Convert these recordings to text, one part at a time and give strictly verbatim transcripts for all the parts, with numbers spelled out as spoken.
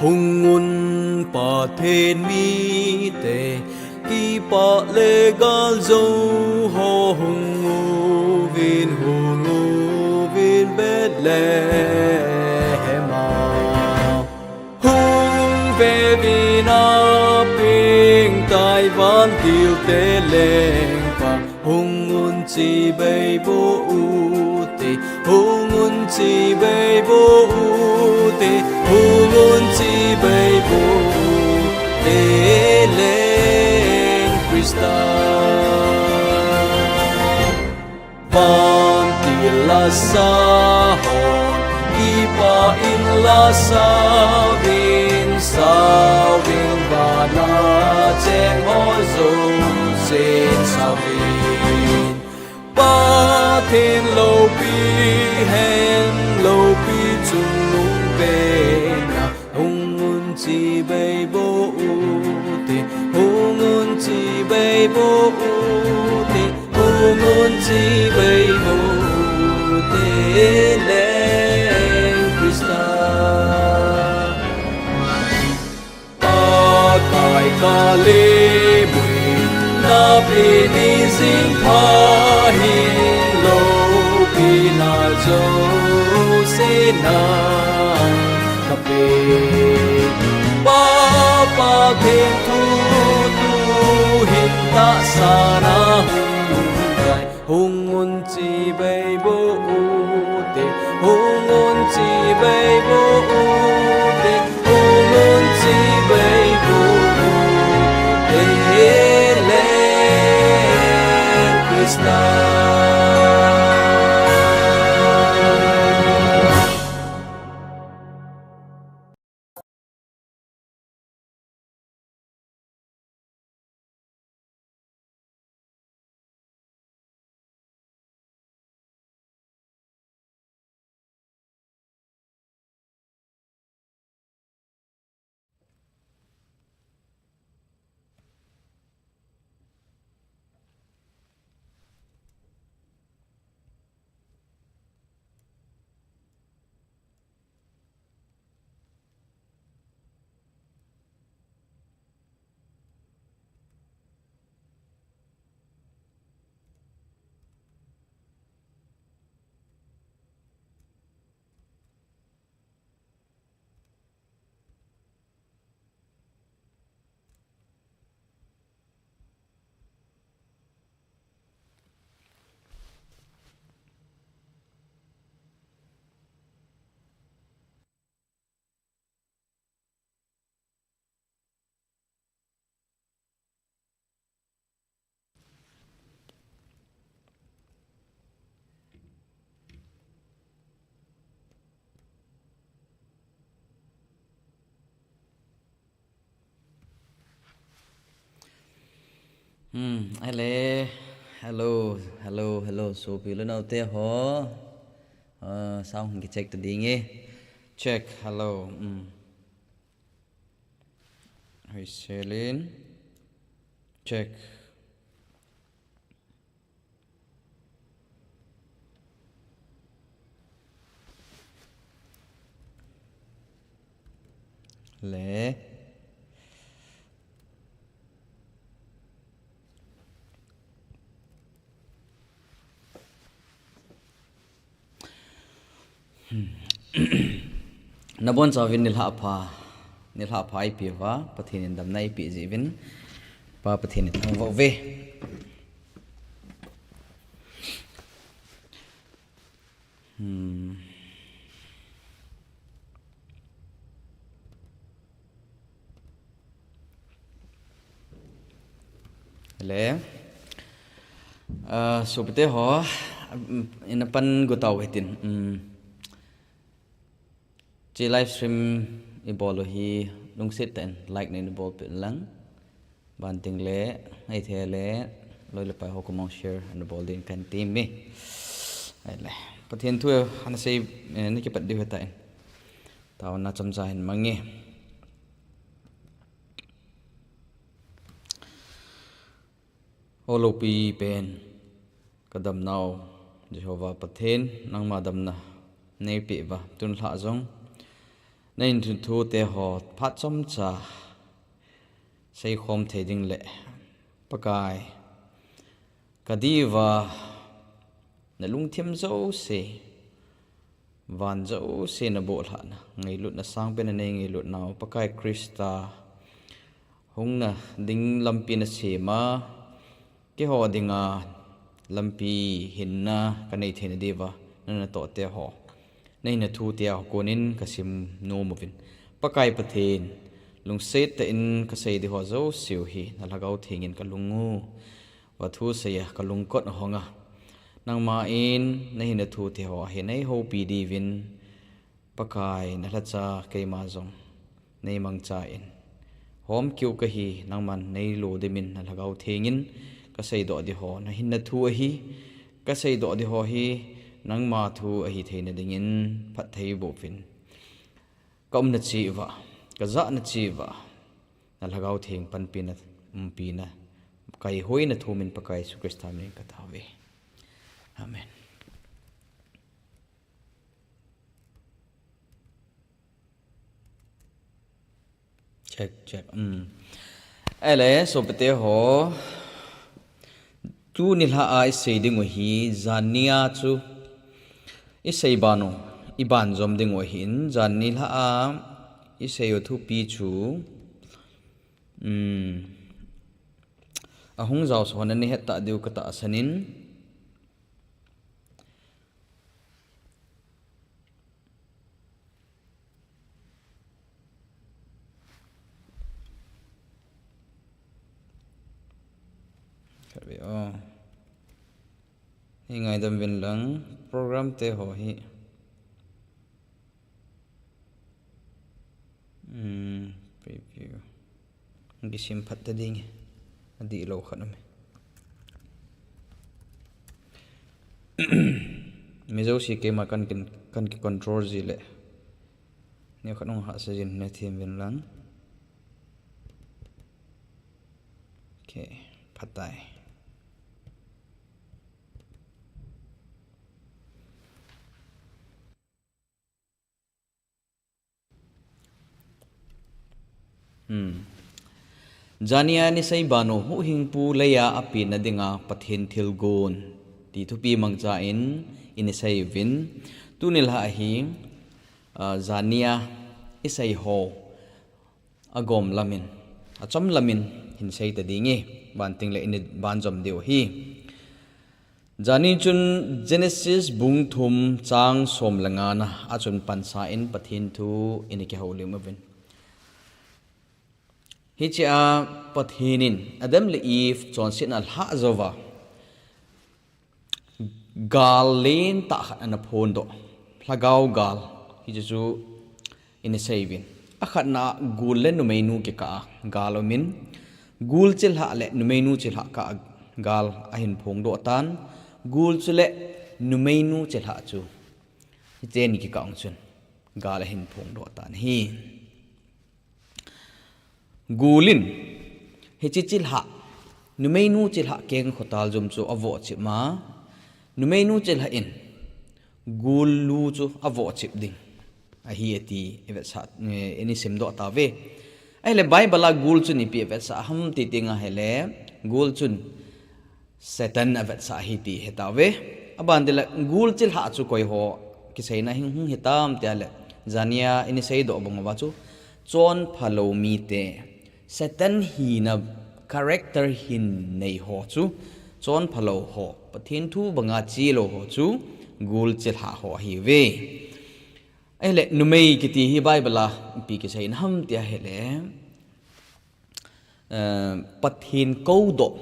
Hung un Pathen mite, kipah le galjou ho hung uvin, hung uvin Bethlehem a. Hung vevin a pengtai vantil te lengpa, hung un chibai bou ute, hung un chibai bou ute, hung un chibai bou ute leng Christa. Vantil lasa ho, kipah in lasa uvin, sa uvin vana cheng ho jousen sa uvin. Pathen loupi hen, loupi chungnung pen a, hung un chibai bou ute, hung un chibai bou ute, hung un chibai bou ute leng Christa. Pakai kale mui na pi ni jing pha hin, loupina jouse na kape. Pa Pathen thu tu hin tahsa na hung kai. Hung un chibai bou ute, hung un chibai bou ute, hung un chibai bou ute leng Christa. Hmm, ale, hello, hello, hello, sopi le naote ho. Ah, sound kicheck ta ding e. Check, hello. Hmm. Hi, Selin. Check. Le. Nabonchauvin nilhah pha, nilhah pha eipeuva, Pathen in damna eipeh jeh uvin, Pa Pathen ithangvah uve. Hmm. Le, ah, sopite ho, um, ina pan got tau hitin, um, hiche live stream ibol u hi lungset tah in like nei bolpeh in lang. Banting le, ahithei le, loi le pai ho komang share ana bol din kahin tem e. Ahile, Pathen thu ana sei, eh, na kipat diu ahitan. Taona chomcha hin mang e. O loupi pen, kadamnau Jehovah Pathen, nangma damna neipeh uva, tun lhah jong Na hin thu te ho phat chomcha seikhom thei ding le Pakai, ka diuva na lungthim jouse, van jouse na bohlhahna, ngailutna sangpen a nei ngailutnau Pakai Christa hungna ding lampi na sema, keiho dinga lampi hinna ka nei theina diuva na natoh te ho, na hinna thu te ho konin ka sim nom uvin. Pakai Pathen, lungset tah in ka sei di ho jouse u hi na Lhagao Thengin ka lung u va thusei a, ka lungkot a hong a, nangma in na hinna thu te ho hi nei houpi diuvin, Pakai, na lhacha keima jong nei mangcha in. Hom kiu ka hi, nangman nei lo dimin na Lhagao Thengin ka seidoh di ho, na hinna thu ahi, ka seidoh di ho hi nangma thu ahi theina dingin phatthei boh uvin. Ka umna cheh uva, ka jahna cheh uva, na Lhagao Theng panpina, umpina, kaihoina thumin Pakai Jesu Christa min in ka tao uve. Amen. Check, check. Um. Ahile, sopite ho, tuni lha a i sei ding u hi, janni a chu i sei ban u, i banjom ding u ahin, janni lha a i sei u thupi chu, um, ahung jaosa hon ana het ta diu ka tahsan in, Khat ve o. Hi ngaidam uvin lang, program te ho hi. Hmm, preview. Kisim phat ta ding e. Adih lou khat um e. Mi jouse keima kan kin, kan ki control ji le. Neo khat hung hahsa jin na them uvin lang. Okay, phat tai. Hmm. Janni a i sei ban u huhhingpu leiya apenna dinga Pathen thilgon ti thupi mangcha in i sei uvin. Tuni lha a hi, ah, janni a i sei ho agom lamin, achom lamin hin sei ta ding e, banting le i banjom diu ahi. Janni chun Genesis bung thum chang som le nga na a chun pansa in Pathen thu i kihoulim uvin. Hiche a Pathen in Adam le Eve chonsetna alhah jou va, gal lentah khat ana phondoh. Lhagao gal. Hiche chu i sei uvin. Akhatna a gul le numeinu kikah a gal umin. Gul chilhah le numeinu chilhah kah a gal ahin phongdoh tan. Gul chu le numeinu chilhah chu, hiche ni kikah a chun gal ahin phongdoh tan ahi. Gul in, hiche chilhah, numeinu chilhah keng khotal jom chu avoh chip ma, numeinu chilhah in, gul lu chu avoh chip ding ahi ati, i vetsah, eh, i simdoh tauve. Ahile Bible a gul chu ipi i vetsah ham ti teng ahile, gul chun Satan avetsah ahi ti hetauve. Aban tile gul chilhah chu koi ho kiseina hung hitam tia le, janni a i seidoh bang uva chu, chonphalou mite, Satan hina character hin nei ho chu, chonphalou ho, Pathen thu banga chelou ho chu, gul chilhah ho ahiuve. Ahile, numei kiti hi Bible a ipi kiseina ham tia ahile, eh, Pathen koudoh,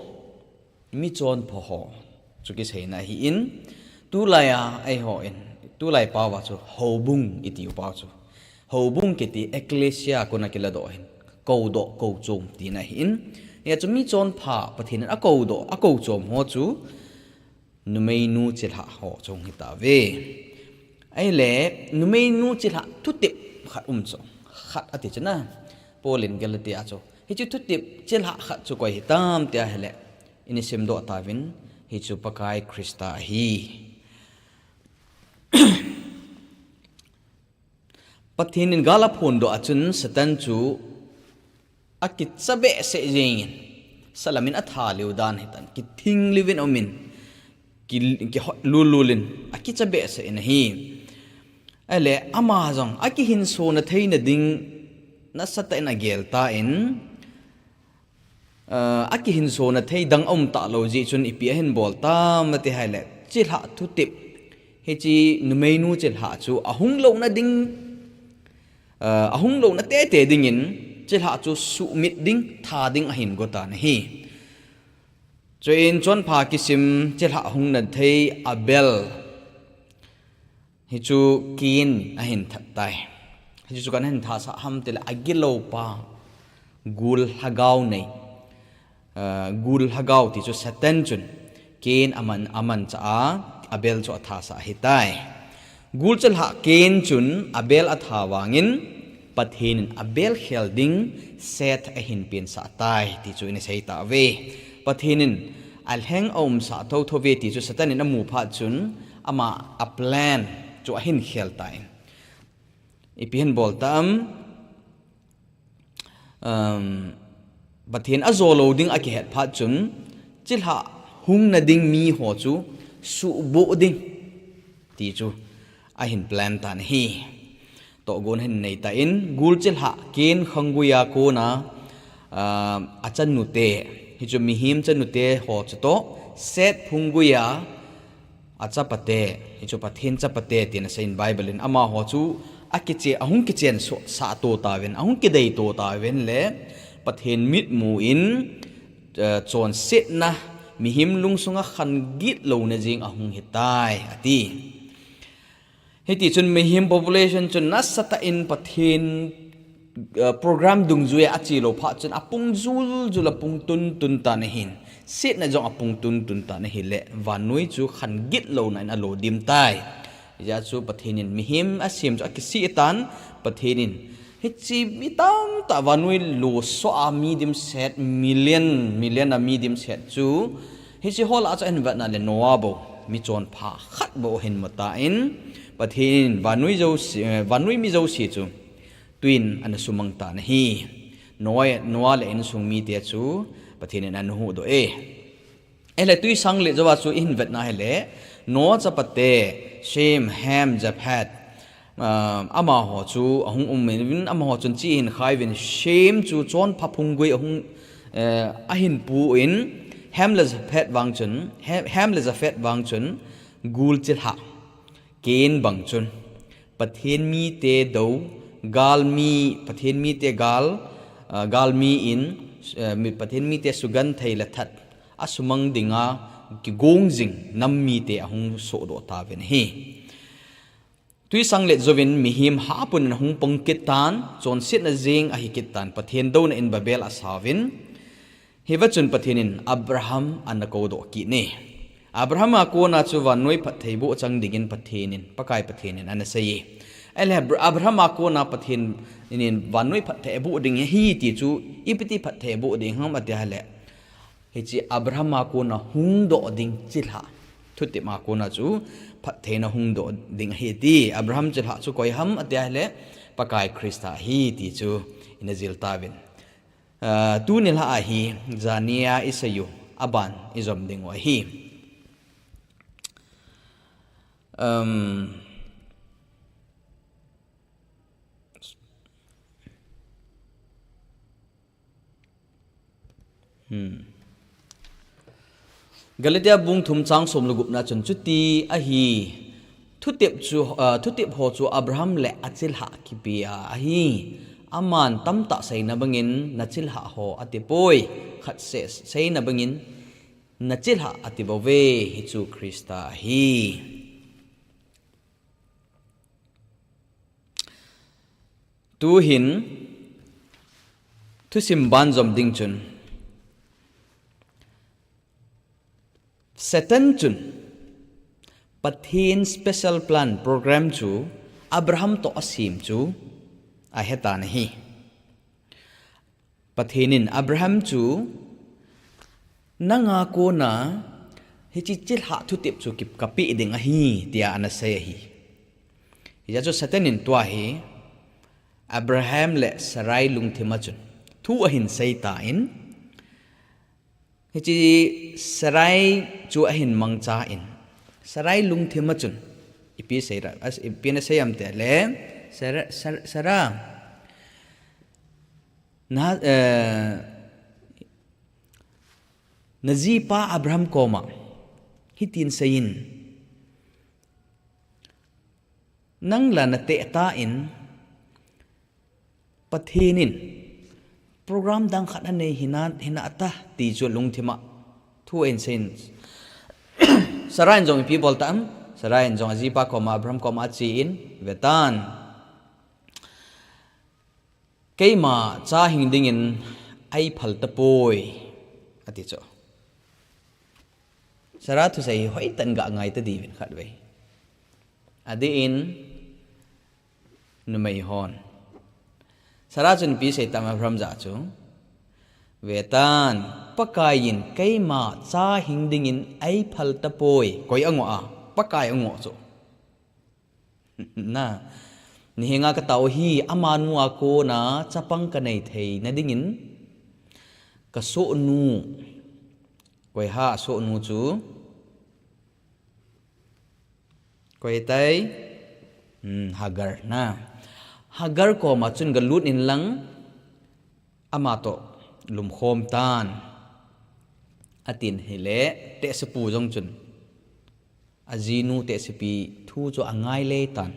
mi chonpha ho chu kiseina ahin, tulai a eihon, tulai pao a chu houbung itiu pao chu. Houbung kiti ecclesia kona kiladoh hin, koudoh, kouchom tina ahin. Hia chu mi chonpha Pathen in akoudoh, akouchom ho chu, numeinu chilhah ho chu hung hitauve. Ahile, numeinu chilhah thutep khat um chu. Khat ati chu na. Paul in Galatia chu. Hiche thutep chilhah khat chu koi hitam tia ahile, i simdoh tauvin, hichu Pakai Christa ahi. Pathen in gal aphondoh a chun Satan chu akicha behseh jengin, salamin atha lheh dan hitan, kithing lheh in aumin, ki, kihot lulul in, akicha behseh in ahi. Ahile, ama jong akihinsona theina ding nasatah in agel tan, ah, akihinsona thei dang aum talou jeh chun ipi ahin bol tam ati ahile, chilhah thutep, hiche numeinu chilhah chu ahung louna ding, ah, ahung louna tete dingin, chilhah chu suhmit ding, tha ding ahin go tan ahi. Chuin chonpha kisim chilhah hungna thei Abel, hichu Cain ahin that tai. Hichu chu kana hin thasah ham tile, agilou pa, gul lhagao nei, ah, gul lhagao ti chu Satan chun Cain aman, amanchah a, Abel chu athasah ahitai. Gul chilhah Cain chun Abel atha vangin, Pathen in Abel khel ding Seth ahin pensah tai, ti chu ina sei tauve. Pathen in alheng aumsah thotho uve ti chu Satan in amu phat chun, ama a plan chu ahin khel tan. Ipi ahin bol tam, um, Pathen ajo lou ding akihet phat chun, chilhah hungna ding miho chu suhboh ding ti chu ahin plan tan ahi. Tohgon ahin nei tan, gul chilhah Cain khanggui a kona, ah, achanute, hichu mihem chanute ho chutoh, Seth phunggui a achapate, hichu Pathen chapate, tin aseiyin Bible in amaho chu akiche, ahung kichen so, sah to tauvin, ahung kidei to tauvin le, Pathen mitmu in, eh, chonsetna, mihem lungsunga khan gitlouna jeng ahung hitai, ati. Hiti chun mihem population chun nasatah in Pathen, uh, program dungjuia ache lou phat chun apung juljul, apung tuntun tan ahin. Setna jong apung tuntun tan ahile, vannoi chu khan gitlouna in alo dim tai. Hijeh chun Pathen in mihem asem chu akisih tan, Pathen in hiche mi tamtah vannoi lo soh a mi dimset, million, million a mi dimset chu, hiche ho lah a chu ahin vetna le Noah bou, mi chonpha khat bou ahin mu tan, Pathen in vannoi jouse, eh, vannoi mi jouse chu tui in ana sumang tan ahi. Noah, Noah le insung mite chu Pathen in ana huhdoh e. Ahile tui sang let jouva chu ihin vetna ahile, Noah chapate, Shem, Ham, Japheth, ah, amaho chu ahung um in, amaho chun che ahin khai uvin, Shem chu chonpha phunggui ahung, eh, ahin pu in, Ham le Japheth vang chun, Ham, Ham le Japheth vang chun, gul chilhah Cain bang chun, Pathen mite dou, galmi, Pathen mite gal, ah, galmi in, eh, mi, Pathen mite sugenthei le that asumang dinga kigong jing nam mite ahung sohdoh tauvin ahi. Tui sang let jouvin mihem hahpun in ahung pang kit tan, chonsetna jeng ahi kit tan, Pathen douna in Babel asauvin, hiva chun Pathen in Abraham ana koudoh kit e. Abraham a kona chu vannoi phatthei boh chang dingin Pathen in, Pakai Pathen in ana sei e. Ahile Abra-, Abraham a kona Pathen in vannoi phatthei aboh ding ahi ti chu, ipi ti phatthei aboh ding ham ati ahile, hiche Abraham a kona hungdoh ding chilhah thutep a kona chu phattheina hungdoh ding ahi ti. Abraham chilhah chu koi ham ati ahile, Pakai Christa ahi ti chu ina jil tauvin. Ah, tuni lah a hi, jania isei u, aban ijom diu ahi. Um, hmm. Galatia bung thum chang som le gupna chun chuti ahi. Thutep chu, ah, thutep ho chu Abraham le achilhah kipea ahi. Aman tamtah seina bangin nachilhah ho atipoi. Khat seh seina bangin nachilhah atibouve, hichu Christa ahi. Tuhin thusim ban jom ding chun, Satan chun Pathen special plan program chu Abraham toh asem chu ahetan ahi. Pathen in Abraham chu nanga kona hiche chilhah thutep chu ki, kapeh ding ahi, tia ana sei ahi. Hijeh chun Satan in tua hi, Abraham le Sarai lungthim a chun thu ahin sei tan, hiche Sarai chu ahin mangchan, Sarai lungthim a chun ipi sei ra, as-, ipi na sei am tile, Sara, Sara, Sara, na, eh, na jipa Abraham koma hitin seiyin, nang la na teh tan, Pathen in program dang khat anei hina, hina ta, ti chu lungthim a thu ahin seiyin. Sarai in jong ipi bol tam? Sarai in jong ajipa koma, Abraham koma achen, vetan, keima cha hing dingin eiphal tapoi, ati chu. Sara thusei hi hoitah in ga ngai ta diuvin khatvei. Adeh in numei hon, Sara chun ipi sei tam Abraham jah chu? Vetan, Pakai in keima cha hing dingin eiphal tapoi. Koi angoh a? Pakai angoh chu. Na, nahenga katao hi, amanu a kona chapang kanei theina dingin kasohnu, koi ham asohnu chu? Koi tai? Hmm, Hagar na. Hagar koma chun galut inlang, ama toh lumkhom tan, atin ahile, tehsepu jong chun ajinu tehsepi thu chu angai le tan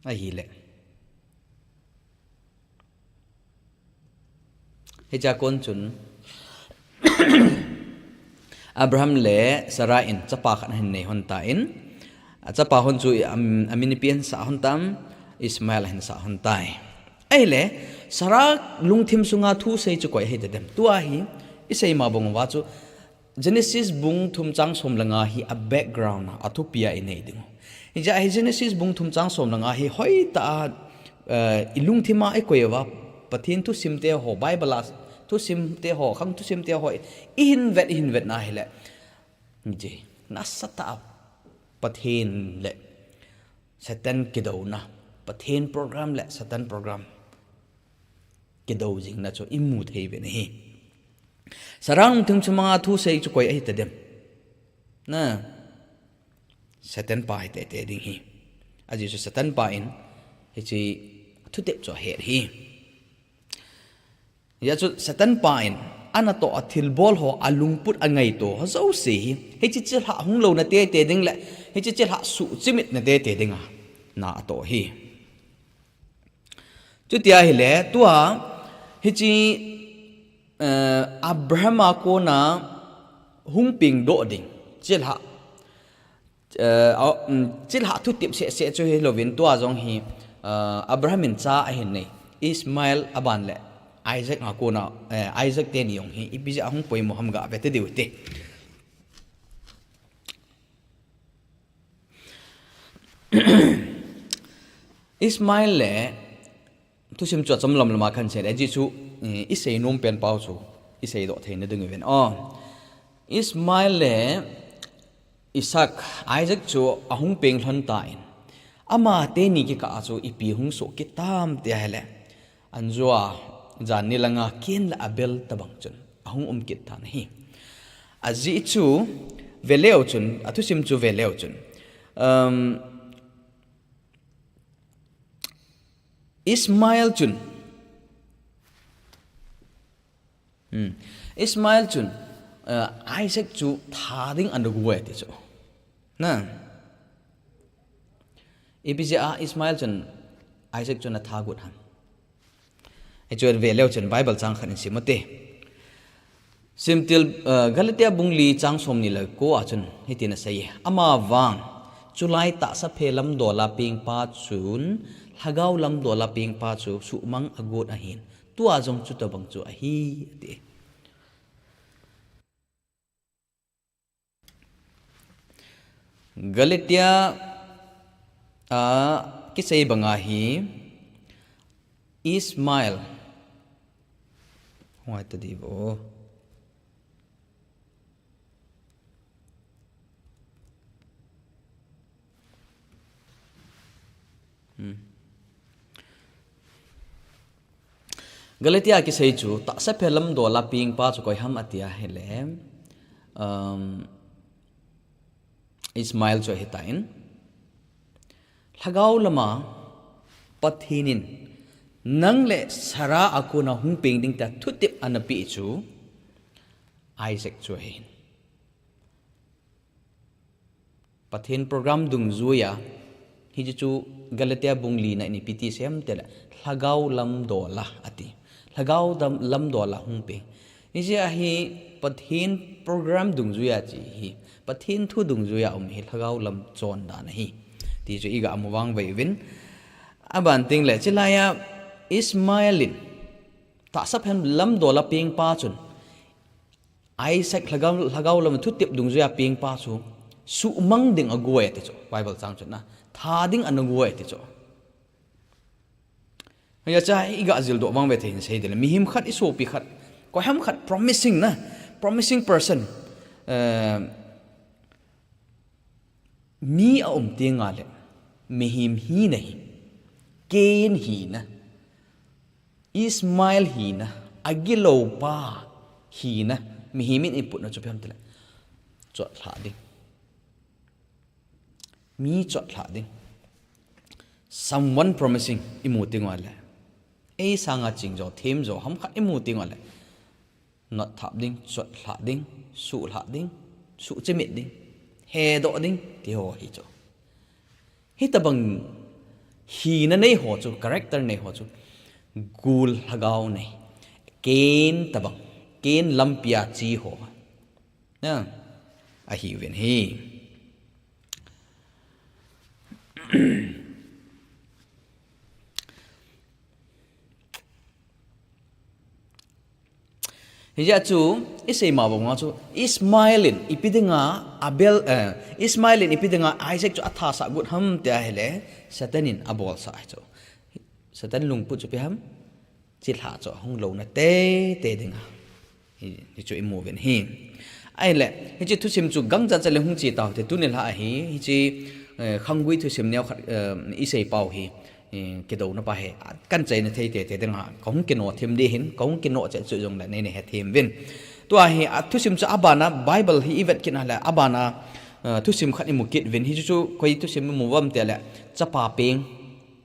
ahile. Hichea kon chun Abraham le Sarah in chapa khat ahin nei lhon tan, achapa lhon chu am-, amin ipi ahin sah lhon tam, Ishmael ahin sah lhon tai. Ahile, Sarah lungthim sunga thusei chu koi ahi tadem? Tua hi isei ma bang uva chu Genesis bung thum chang som le nga hi a background a, athupi a inei ding u. Hijeh a hi Genesis bung thum chang som le nga hi hoitah a, eh, ilungthim a ikoi uva, Pathen thusim te ho, Bible a thusim te ho, khang thusim te ho, ihin vet, ihin vet na hile, hijeh nasatah a Pathen le Satan kidouna, Pathen program le Satan program kidou jingna chu imu thei uve ahi. Sarah lungthim sunga thusei chu koi ahi tadem? Na, Satan pa ahi teitei ding ahi. Ajeh chu Satan pa in hiche thutep chu ahet ahi. Hijeh chu Satan pa in anatoh a thilbol ho, alungput a ngaito ho jouse hi, hiche chilhah hung louna teitei ding le hiche chilhah suhchimit na teitei dinga na atoh ahi. Chuti ahile, tua hiche, eh, Abraham a kona hung pengdoh ding chilhah, eh, a, um, chilhah thutep seh seh chu hilouvin, tua jong hi, eh, Abraham in cha ahin nei, Ishmael aban le Isaac a kona, eh, Isaac teni jong hi ipi jeh a hung poimo ham gave ta diu hite. Ishmael le thusim chu achom lom lom a kan sei le, ajeh chu, eh, isei nom pen pau chu isei doh theina ding uvin. Oh, Ishmael le Isaac, Isaac chu ahung peng lhon tan, ama teni kikah a chu ipi hung soh kit tam ti ahile, anjua jan ni langa Cain le Abel tabang chun ahung um kit tan ahi. Ajeh chu veleu chun, athusim chu veleu chun, um, Ishmael chun, hmm, Ishmael chun, uh, Isaac chu tha ding ana goi ati chu. Na, ipi jeh a Ishmael chun Isaac chu ana tha got ham? Hichu veleu chun Bible chang khat in sim u hite. Simtil, eh, Galatia bung li chang som ni le ko a chun hitin asei e. Amavang, chulai tahsa phe lamdol a pengpa chun, lhagao lamdol a pengpa chu suhmang agot ahin, tua jong chutabang chu ahi, ati. Galatia a kisei banga hi Ishmael. Hung ngai ta di vo. Hmm. Galatia kisei chu tahsa phe lamdol a pengpa chu koi ham ati ahile, um, Ishmael chu ahitan, lhagao lama Pathen in nang le Sarah a kona hung peng ding tia thutep ana peh chu Isaac chu ahin. Pathen program dungjuiya, hiche chu Galatia bung lina in ipi ti asei em tile, lhagao lamdol a ati. Lhagao lamdol a hung peng. Hiche ahi Pathen program dungjuiya che hi. Pathen thu dungjuiya um hi lhagao lam chondan ahi. Ti chu iga mu vangvei uvin. Aban tengle, chulaiya Ishmael in tahsa phe lamdol a pengpa chun Isaac lhagao, lhagao lam thutep dungjuiya pengpa chu suhmang ding agoi ati chu. Bible chang chun na. Tha ding ana goi ati chu. Hiya chu iga jildoh vangvei thei hin sei ding le. Mihem khat, isopi khat, koiham khat promising na, promising person. Eh, mi aum tengle, mihem hina hi, Cain hina, Ishmael hina, agilou pa hina, mihem in iputna chu ipi ham tile, chotlhah ding. Mi chotlhah ding. Someone promising imu tengle, ei sanga chingjo, themjo, ham khat imu tengle, notthap ding, chotlhah ding, suhlhah ding, suhchimit ding, hedoh ding, ti ho hi chu. Hitobang hina nei ho chu, character nei ho chu, gul lhagao nei. Cain tobang, Cain lampia che ho ahiuvin ahi. Hijeh chun, isei ma banga chu, Ishmael in ipi dinga Abel, eh, Ishmael in ipi dinga Isaac chu athasah got ham ti ahile, Satan in abolsah ahi chu. Satan lungput chu ipi ham, chilhah chu ahung louna teitei dinga. Hi, hichu imu uvin ahi. Ahile, hiche thusim chu gangchat chat le hung che tau hite, tuni lha ahi, hiche, eh, khanggui thusim neo khat, eh, isei pau hi, eh, kidouna pa hi, a, kahin chaina thei teitei dinga, kahung kino thim ding ahin, kahung kino chet chu jongle nei, nei hethem uvin. Tua hi, a thusim chu abana, Bible hi ivet kit na le, abana, eh, thusim khat imu kit uvin, hichu chu koi thusim imu uvem tile, chapa peng.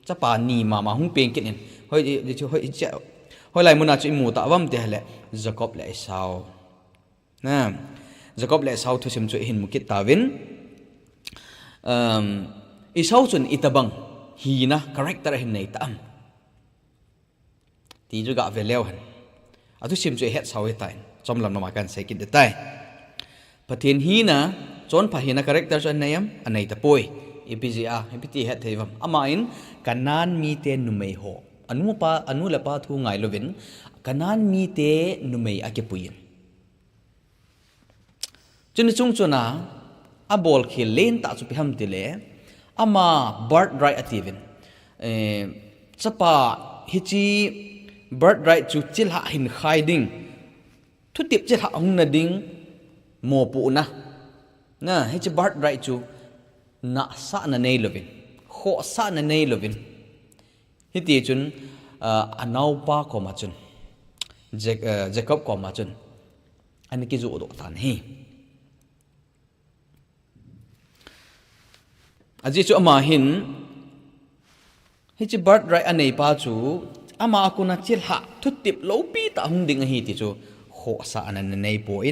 Chapa ni mama hung peng kit in. Hoi, hoi, hoi, hoilai muna chu imu ta uvem ti ahile, Jacob le Esau. Na, Jacob le Esau thusim chu ihin mu kit tauvin. Um, Esau chun itobang hina character ahin nei tam. Ti chu gave leu hen. Athusim chu ihet sau hitan. Chomlam lama kahin sei kit ding tai. Pathen hina, chonpha hina character chu anei em? Anei tapoi. Ipi jeh a, ipi ti het thei uvem? Aman, Canaan mite numei ho. Anu pa, anu le apa thu ngailouvin, Canaan mite numei akipuiyin. Chuni chung chuna, abolkhel lentah chu ipi ham tile, ama birthright atiuvin. Eh, chapa hiche birthright chu chilhah hin khai ding. Thutep chilhah hung na ding mopohna. Na, hiche birthright chu nahsahna neilouvin, khohsahna neilouvin. Hiti chun, ah, anaopa koma chun, Ja-, ah, Jacob koma chun, ana kijoh doh tan ahi. Ajeh chu ama hin, hiche birthright aneipa chu, ama a kona chilhah thutep loupi tah hung ding ahi ti chu, khohsahna ana neipoi,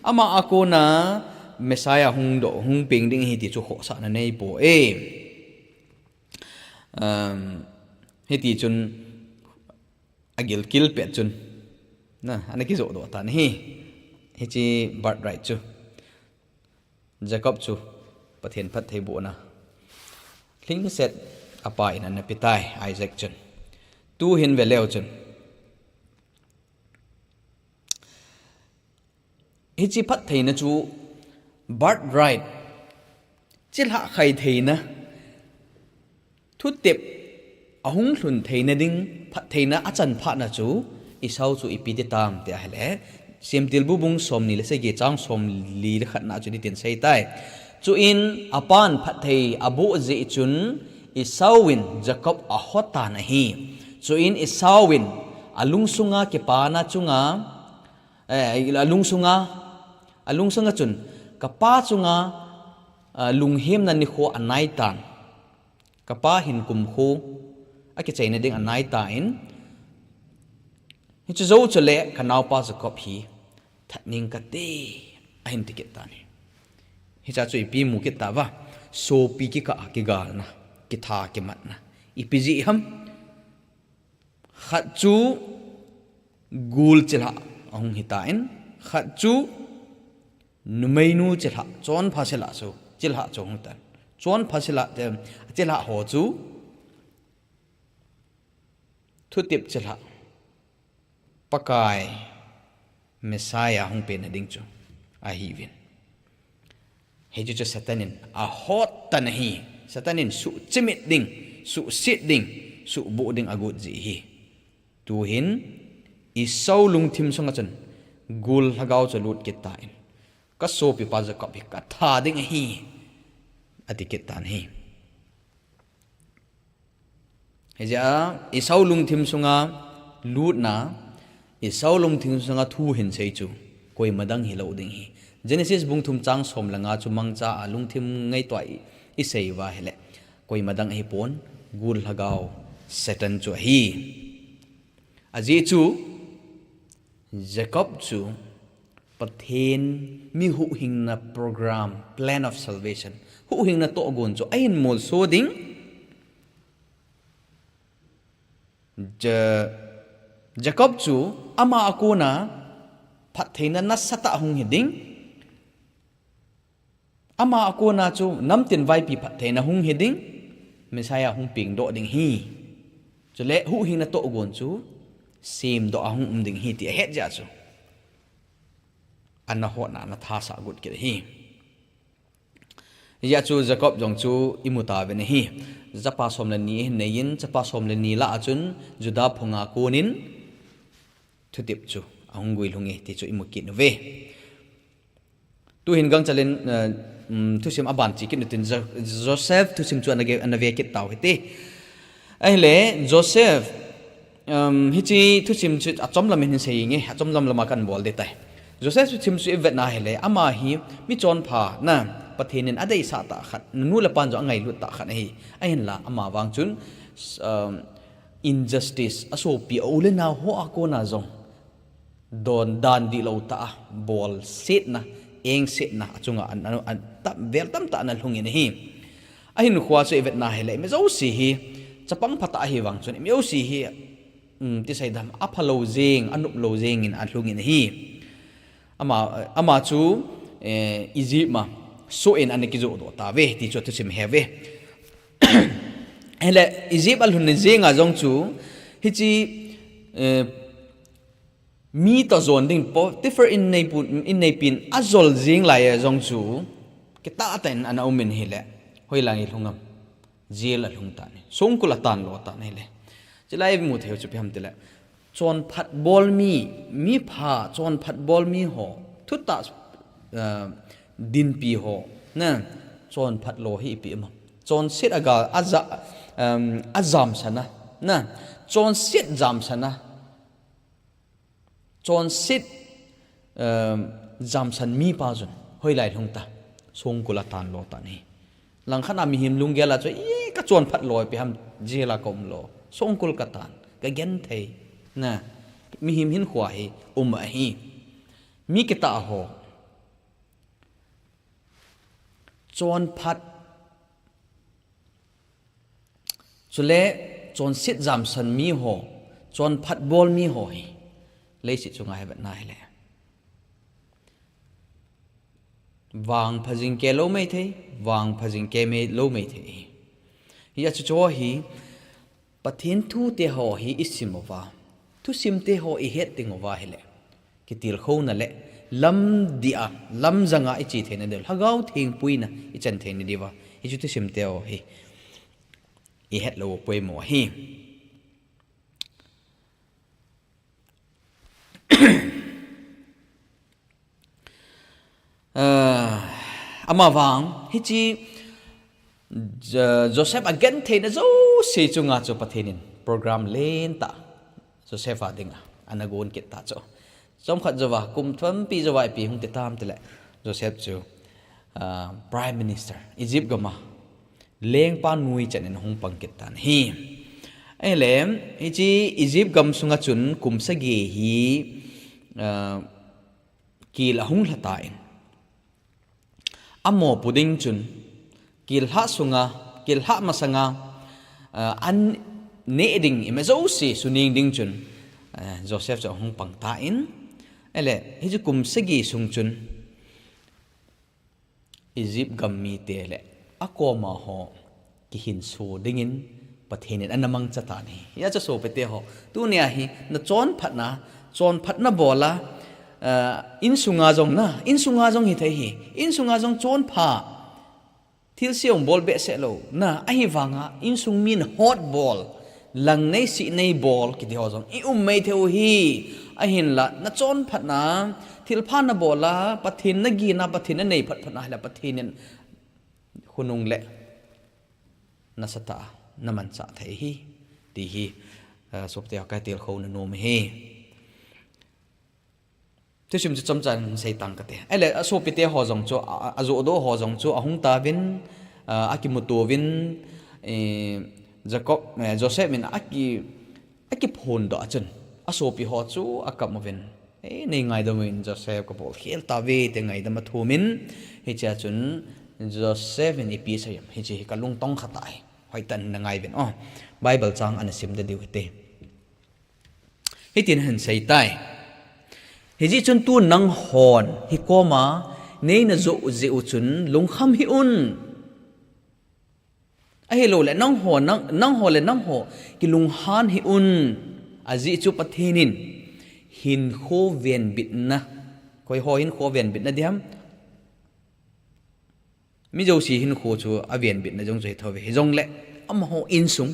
ama a kona Messiah hung doh, hung peng ding ahi ti chu, khohsahna neipoi. Um, hiti chun, agilkel pet chun, na, ana kijoh doh tan ahi. Hiche birthright chu. Jacob chu Pathen phattheibohna lhingset apa in ana pe tai, Isaac chun. Tuhin ve leu chun, hiche phattheina chu birthright, chilhah khai theina, thutep ahung lhun theina ding phattheina achan phatna chu Esau chu ipi ti tam ti ahile, Semtilbu bung somni le sagi chang somli le khatna chu hitin asei tai. Chuin apan phatthei aboh jeh chun Esau in Jacob ahotan ahi. Chuin Esau in Alungsunga kipana chunga, eh, alungsunga, alungsunga chun, kapa chunga, ah, lunghemna nikho anai tan. Kapa hin kumkho akichaina ding anai tan. Hichu jou chule kanaopa Jacob hi thatning kate ahin ti kit tan ahi. Hicha chu ipi mu kit tauva, sopi kikah kigalna, kitha kimatna. Ipi jeh ham? Khat chu gul chilhah ahung hitan, khat chu numeinu chilhah, chonpha chilhah chu, chilhah chu hung tan. Chonpha chilhah te, chilhah ho chu thutep chilhah, Pakai Messiah hung penna ding chu ahiuvin. Hichu chu Satan in ahot tan ahi. Satan in suhchimit ding, suhset ding, suhboh ding agot jeh ahi. Tuhin Esau lungthim sunga chun gul lhagao chu lut kit tan, kasopipa Jacob hi katha ding ahi, ati kit tan ahi. Hijeh a Esau lungthim sunga lutna, Esau lungthim sunga thu hin sei chu koima dang hilou ding ahi. Genesis bung thum chang som le nga chu mangcha a lungthim ngaito a i, isei uva ahile, koima dang ahipon, gul lhagao Satan chu ahi. Ajeh chu Jacob chu Pathen mi huhhingna program, plan of salvation, huhhingna tohgon chu ahin molso ding. Ja-, Jacob chu ama a kona phattheina nasatah hung hi ding. Ama a kona chu namtin vaipi phattheina hung hi ding, Messiah hung pengdoh ding ahi. Chule huhhingna tohgon chu semdoh a hung um ding ahi ti ahet jeh a chu ana hotna, ana thasah got kit ahi. Hijeh a chu Jacob jong chu imu tauvin ahi. Chapa som le ni ahin neiyin, chapa som le ni lah a chun Judah phunga konin thutep chu ahung guilhunge ti chu imu kit uve. Tuhin gangchel in, eh, um, thusim aban che kit utin, Jo-, Joseph thusim chu ana ge-, ana ve kit tau hite. Ahile, Joseph, um, hiche thusim chu achom lam in hin seinge, achom lam lama kan bol ding tai. Joseph thusim chu ivetna ahile, ama hi mi chonpha na, Pathen in adeisah tah khat, nu le pan jong angailut tah khat ahi. Ahinla, ama vang chun, um, injustice, asopi, a u le nao ho a kona jong don dan dihlou tah a, bolsetna, engsetna, achunga an, an, an, tam, vel tamtah ana lhungin ahi. Ahinkhoa chu ivetna ahile, mi jouse hi, chapang phatah ahi vang chun, mi jouse hi, um, tisei dam, aphalou jeng, anoplou jengin alhungin ahi. Ama, ama chu, eh, Egypt ma, soh in ana kijoh doh tauve, ti chu thusim ahi uve. Ahile, Egypt alhun jenga jong chu, hiche, eh, mi toh jon ding Potiphar inneipun, inneipin ajol jeng laiya jong chu, kitah tah in ana umin ahile, hoilai lhung am, jail alhung tan ahi, songkul atan lo tan ahile. Chulai imu theiu chu ipi ham tile, chonphat bol mi, mipha, chonphat bol mi ho, thutah, eh, dinpi ho, na, chonphat lo hi ipi ham. Chonset aga, aja, um, ajamsan a, na, chonset jamsan a, chonset, um, jamsan mipa jong hoilai lhung ta, songkul atan lo tan ahi. Langkhat a mihem lunggel a chu, i ka chonphat lo ipi ham, jail a ka um lo, songkul katan, ka genthei, na, mihem hinkhoa hi um ahi. Mi kitah ho, chonphat, chule chonset jamsan mi ho, chonphat bol mi ho hi, leiset chunga ivetna ahile, vangpha jing kei lou maithei, vangpha jing kei lou maithei ahi. Hijeh a chu chu hi, Pathen thute ho hi isim uva, thusimte ho ihet ding uva ahile, kitilkhouna le lamdih a, lamjang a iche theina diu, Lhagao Theng puina ichan theina diuva, hiche thusimte ho hi ihet lou poimo ahi. Ah, ama vang, hiche, Jo-, Joseph agentheina jouse chunga chu Pathen in program lentah, Joseph a dinga ana gon kit ta chu. Chomkhat jouva, kum thempi jouva ipi hung ti tam tile, Joseph chu, ah, Prime Minister, Egypt gam a lengpa noi chan in hung pang kit tan ahi. Ahile, hiche Egypt gam sunga chun kum sagi hi, ah, kel ahung lha tan. Amopo ding chun, kel lhah sunga, kel lhah masanga, ah, an neh ding, ima jouse suning ding chun, ah, Joseph chu ahung pang tan. Ahile, hiche kum sagi sung chun, Egypt gam mite le akoma ho kihinso dingin Pathen in ana mangcha tan ahi. Hijeh chun sopite ho, tunia hi nachonphatna, chonphatna bol a, ah, insunga jong na, insunga jong hithei hi, insunga jong chonpha, thilse hung bol behseh lou na, ahivanga insung min hot bol, lang nei sih nei bol kiti ho jong i um mai thei u hi. Ahinla, nachonphatna, thilpha nabol a, Pathen nagin a, Pathen nanei phatphatna hile Pathen in khonung le nasatah a namanchah thei ahi, ti hi, ah, sopite ho katilkhou nom ahi. Thusim chu chomchan sei tang kate. Ahile, asopite ho jong chu, a, a, ajohdoh ho jong chu ahung tauvin, ah, akimuto uvin, eh, Jacob, eh, Joseph in aki, akiphondoh a chun, asopi ho chu akap uvin, "Eh, nei ngaidam uvin, Joseph kabol khel tauve," ti ngaidam athumin, hichea chun Joseph in ipi asei em, "Hiche hi kalung tongkha tai. Hoitah in nangai uvin. O, Bible chang ana simda diu hite." Hitin ahin seitai. "Hijeh chun tu nanghon hikoma nei najoh jeh u chun lungkham hih un. Ahilouleh nangho, nang, nangho le nangho kilunghan hih un. Ajeh chu Pathen in hinkho venbitna." Koiho hinkho venbitna diham? Mi jouse hinkho chu avenbitna jong chu hithouve. Hijongle amaho insung,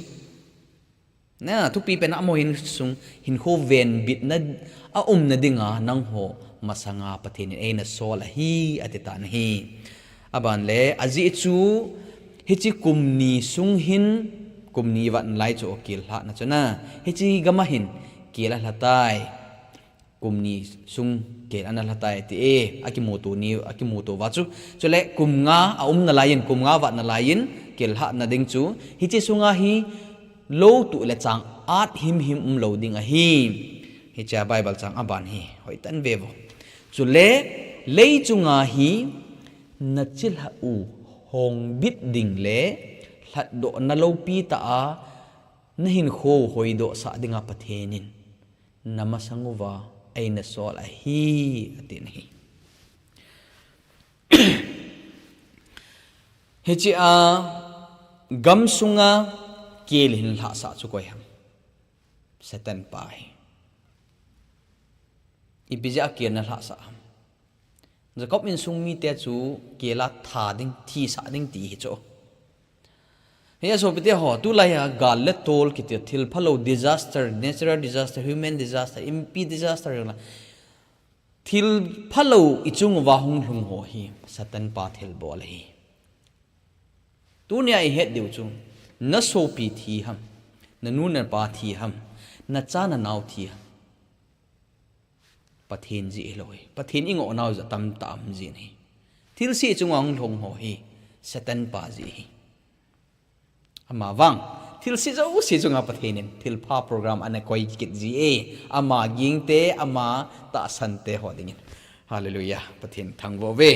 na, thupi pen a amaho insung hinkho venbitna aumna dinga nangho masanga Pathen in eina sol ahi, ati tan ahi. Aban le, ajeh chu hiche kum ni sung hin, kum ni vat nalai chu kel lhahna chu na, hiche gam a hin kel alha tai. Kum ni sung kel ana lha tai ti e, akimuto ni, akimuto uva chu. Chule kum nga aum nalai in, kum nga vat nalai in, kel lhahna ding chu, hiche sunga hi lou tuh le chang at himhim umlou ding ahi. Hichea Bible chang aban hi hoitah in ve uvo. Chule leichunga hi nachilhah u hongbit ding le lhatdohna loupi tah a nahinkho hoidoh sah dinga Pathen in namasang uva eina sol ahi, atin ahi. Hichea gam sunga kel ahin lhahsah chu koi ham? Satan pa ahi. Ipi jeh a kel ana lhahsah ham? Jacob insung mite chu kel a tha ding, thisah ding ti hi chu. Hijeh a sopite ho, tulai a gal le tol kiti thil phalou disaster, natural disaster, human disaster, ipi disaster jong le, thil phalou ichung uva hung lhung ho hi Satan pa thilbol ahi. Tunia ihet diu chu, nasopi thi ham, nanu napa thi ham, nacha nanao thi ham? Pathen jeh hilou hi. Pathen ingoh nau jeh a tamtah um jin ahi. Thilse chunga hung lhung ho hi Satan pa jeh ahi. Ama vang, thilse jouse chunga Pathen in thilpha program ana koi kit ji e. Ama gingte, ama tahsante ho dingin. Hallelujah. Pathen thangvah uve.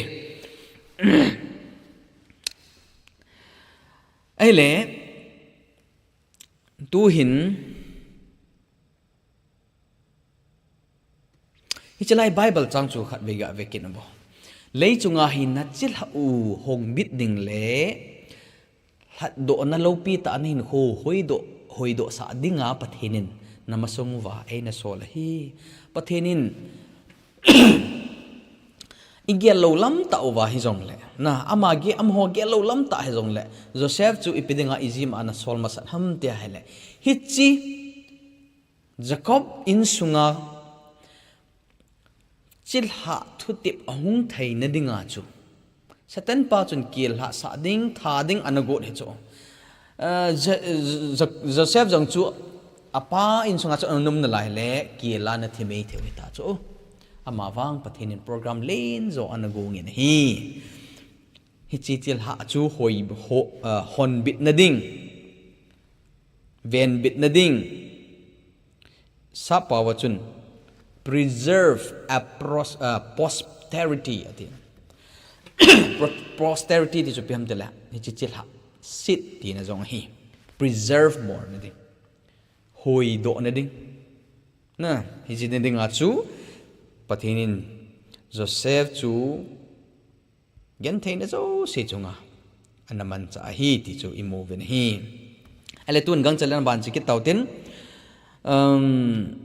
Ahile, tuhin, hiche lai Bible chang chu khatvei gave kit uvo. Leichunga hi nachilhah u hongbit ding le lhatdohna loupi tah a nahinkho hoidoh, hoidoh sah dinga Pathen in namasang uva eina sol ahi. Pathen in igel lou lamtah uva hijongle, na, ama ge, amaho gel lou lamtah hijongle, Joseph chu ipi dinga Egypt a ana sol masat ham tia ahile, hiche Jacob insunga chilhah thutep ahung theina dinga chu Satan pa chun kel lhahsah ding, tha ding ana got hi chu. Ah, Jo-, Jo-, Joseph jong chu Apa insunga chu ana um nalai le, kila na thi mai thei u hita chu. Ama vang Pathen in program len jo ana gong in ahi. Hiche thilha chu hoi, ho, uh, honbitna ding, venbitna ding, Sap pao a chun, preserve a pros-, uh, posterity, ati. Pro-, posterity ti chu ipi ham tile, hiche thilha, seed tina jong ahi. Preserve bol na ding. Hoidoh na ding. Na, hiche na dinga chu, Pathen in Joseph chu gentheina jouse chunga ana manchah ahi ti chu imu uvin ahi. Ahile tun gangchel in aban che kit tau tin, um,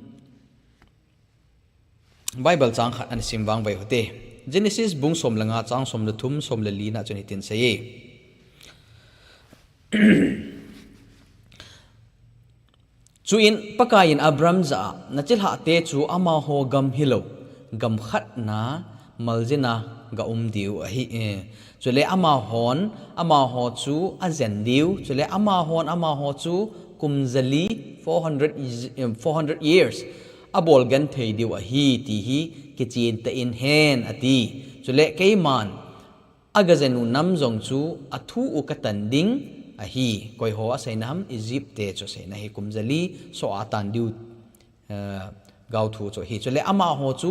Bible chang khat ana sim vang ve u hite. Genesis bung som le nga chang som le thum, som le li na chun hitin asei e. Chuin Pakai in Abram jah a, na chilhah te chu amaho gam hilou, gam khat na maljin a ga um diu ahi, eh. Chule amahon, amaho chu ajen diu, chule amahon, amaho chu kum jali, four hundred, eh, four hundred years, abol genthei diu ahi, ti hi kichen tah in hen, ati. Chule keiman, aga jen u nam jong chu athu u katan ding ahi. Koi ho aseina ham, Egypt te chu aseina ahi, kum jali soh a atan diu, eh, gaothu chu ahi. Chule amaho chu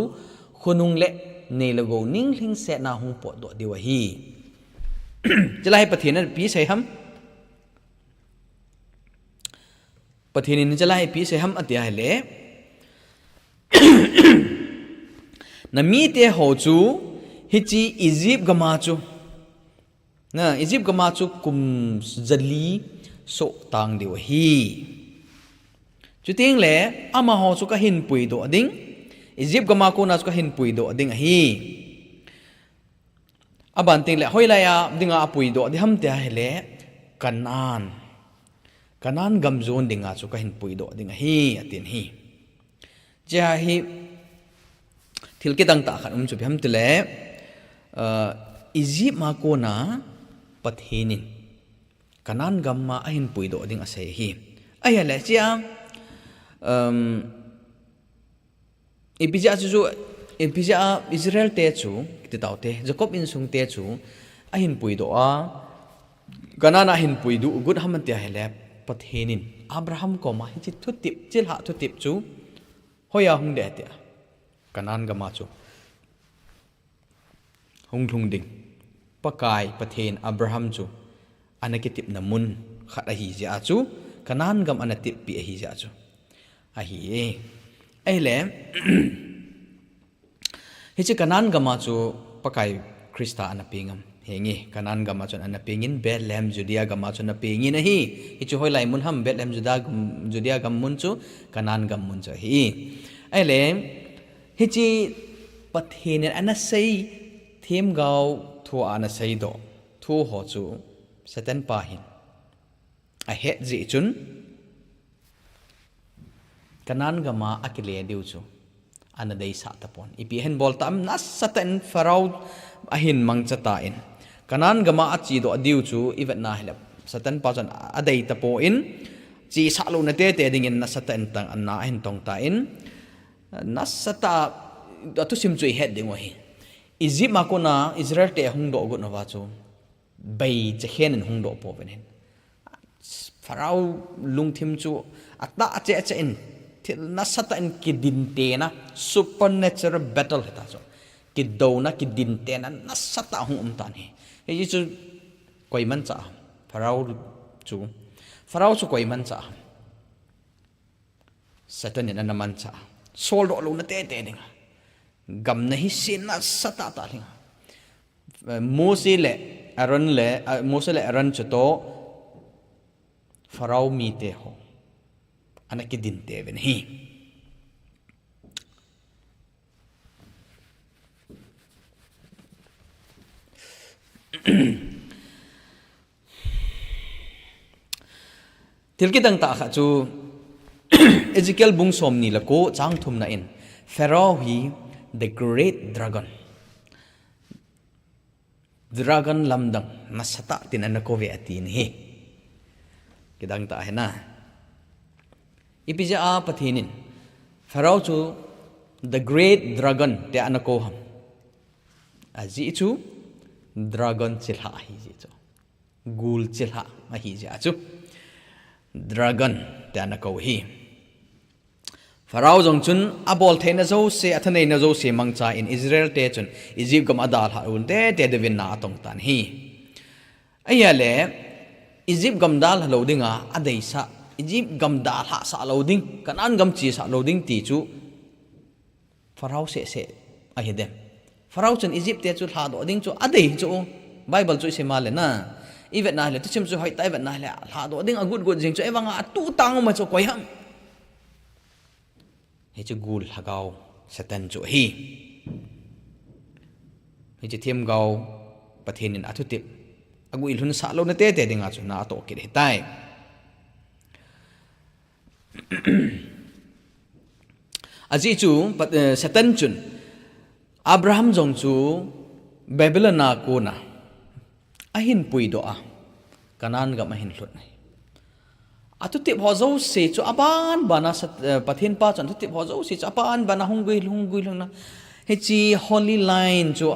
khonung le nei le gou ninglhingsetna hung potdoh diu ahi. Chulai hi Pathen in ipi asei ham? Pathen in chulai hi ipi asei ham ati ahile, na mite ho chu hiche Egypt gam a chu, na, Egypt gam a chu kum jali soh tang diu ahi. Chuteng le amaho chu kahin puidoh ding, Egypt gam a kona chu kahin puidoh ding ahi. Aban teng le hoilai a dinga apuidoh ding ham ti ahile, Canaan, Canaan gam jon dinga chu kahin puidoh ding ahi, atin ahi. Hiche hi thil kidang tah khat um chu ipi ham tile, uh, Egypt a kona Pathen in Canaan gam a ahin puidoh ding asei ahi. Ahile hiche a, um, ipi jeh a chu, ipi jeh a Israel te chu, kiti tau te, Jacob insung te chu ahin puidoh a, Canaan a ahin puidoh got ham ti ahile, Pathen in Abraham koma hiche thutep, chilhah thutep chu hoiya hung ding ati a, Canaan gam a chu hung lhung ding. Pakai Pathen Abraham chu ana kitepna mun khat ahi jeh a chu, Canaan gam ana teppeh ahi jeh a chu ahi e. Ahile, hiche Canaan gam a chu Pakai Christa ana peng am? Henge, Canaan gam a chun ana pengin, Bethlehem, Judea gam a chun ana pengin ahi. Hichu hoilai mun ham? Bethlehem, Juda gam, Judea gam mun chu Canaan gam mun chu ahi. Ahile, hiche Pathen in ana sei, themgao thu a ana seidoh thu ho chu Satan pa hin ahet jeh chun, Canaan gam a akile diu chu ana deisah tapon. Ipi ahin bol tam? Nasatah in Pharaoh ahin mangcha tan, Canaan gam a achedoh diu chu ivet na hile, Satan pa chun adei tapon, chesah louna tete dingin nasatah in tang, ana ahin tong tan, nasatah a, athusim chu ihet diu ahi. Egypt a kona Israel te ahung doh got nauva chu, bei chekhen in hung doh pouvin ahi. Pharaoh lungthim chu atah cheh cheh in, thil nasatah in kidintena, supernatural battle hita chu, kidouna, kidintena nasatah hung um tan ahi. Hichu koi manchah ham? Pharaoh chu, Pharaoh chu koi manchah ham? Satan in ana manchah a, soldoh louna tete dinga, gamna hi sena satahtah lhinga, Mose le Aaron le, ah, Mose le Aaron chutoh Pharaoh mite ho ana kidinte uvin ahi. Thil kidang tah khat chu Ezekiel bung somni le ko chang thumna in, Pharaoh hi the great dragon, dragon lamdang nasatah tin ana kou ve ati ahi. Kidang tah ahi na. Ipi jeh a Pathen in Pharaoh chu the great dragon tia ana kou ham? Ajeh chu dragon chilhah ahi jeh chu. Gul chilhah ahi jeh chu dragon tia ana kou hi. Pharaoh jong chun abol theina jouse, athaneina jouse mangcha in Israel te chun Egypt gam adalhah un tete diuvin na atong tan ahi. Ahile, Egypt gam dalha lou dinga adeisah, Egypt gam dalhah sah lou ding, Canaan gam chesah lou ding ti chu Pharaoh seh seh ahi dem? Pharaoh chun Egypt te chu lhadoh ding chu adei chu, Bible chu isim a le na, ivet na hile, thusim chu hoitah a ivet na hile, lhadoh ding agot got jing chu, ahivanga atuh tang uma chu koi ham? Hiche gul lhagao Satan chu ahi. Hiche themgao Pathen in athutep aguilhun sah louna tete dinga chu na atoh kit ahitai. Ajeh chu Pat-, eh, Satan chun Abraham jong chu Babylon a kona ahin puidoh a, Canaan gam ahin lhut ahi. Athutep ho jouse chu aban bana Sat-, eh, Pathen pa chun athutep ho jouse chu aban bana hung gui, hung guilhun na, hiche holy line chu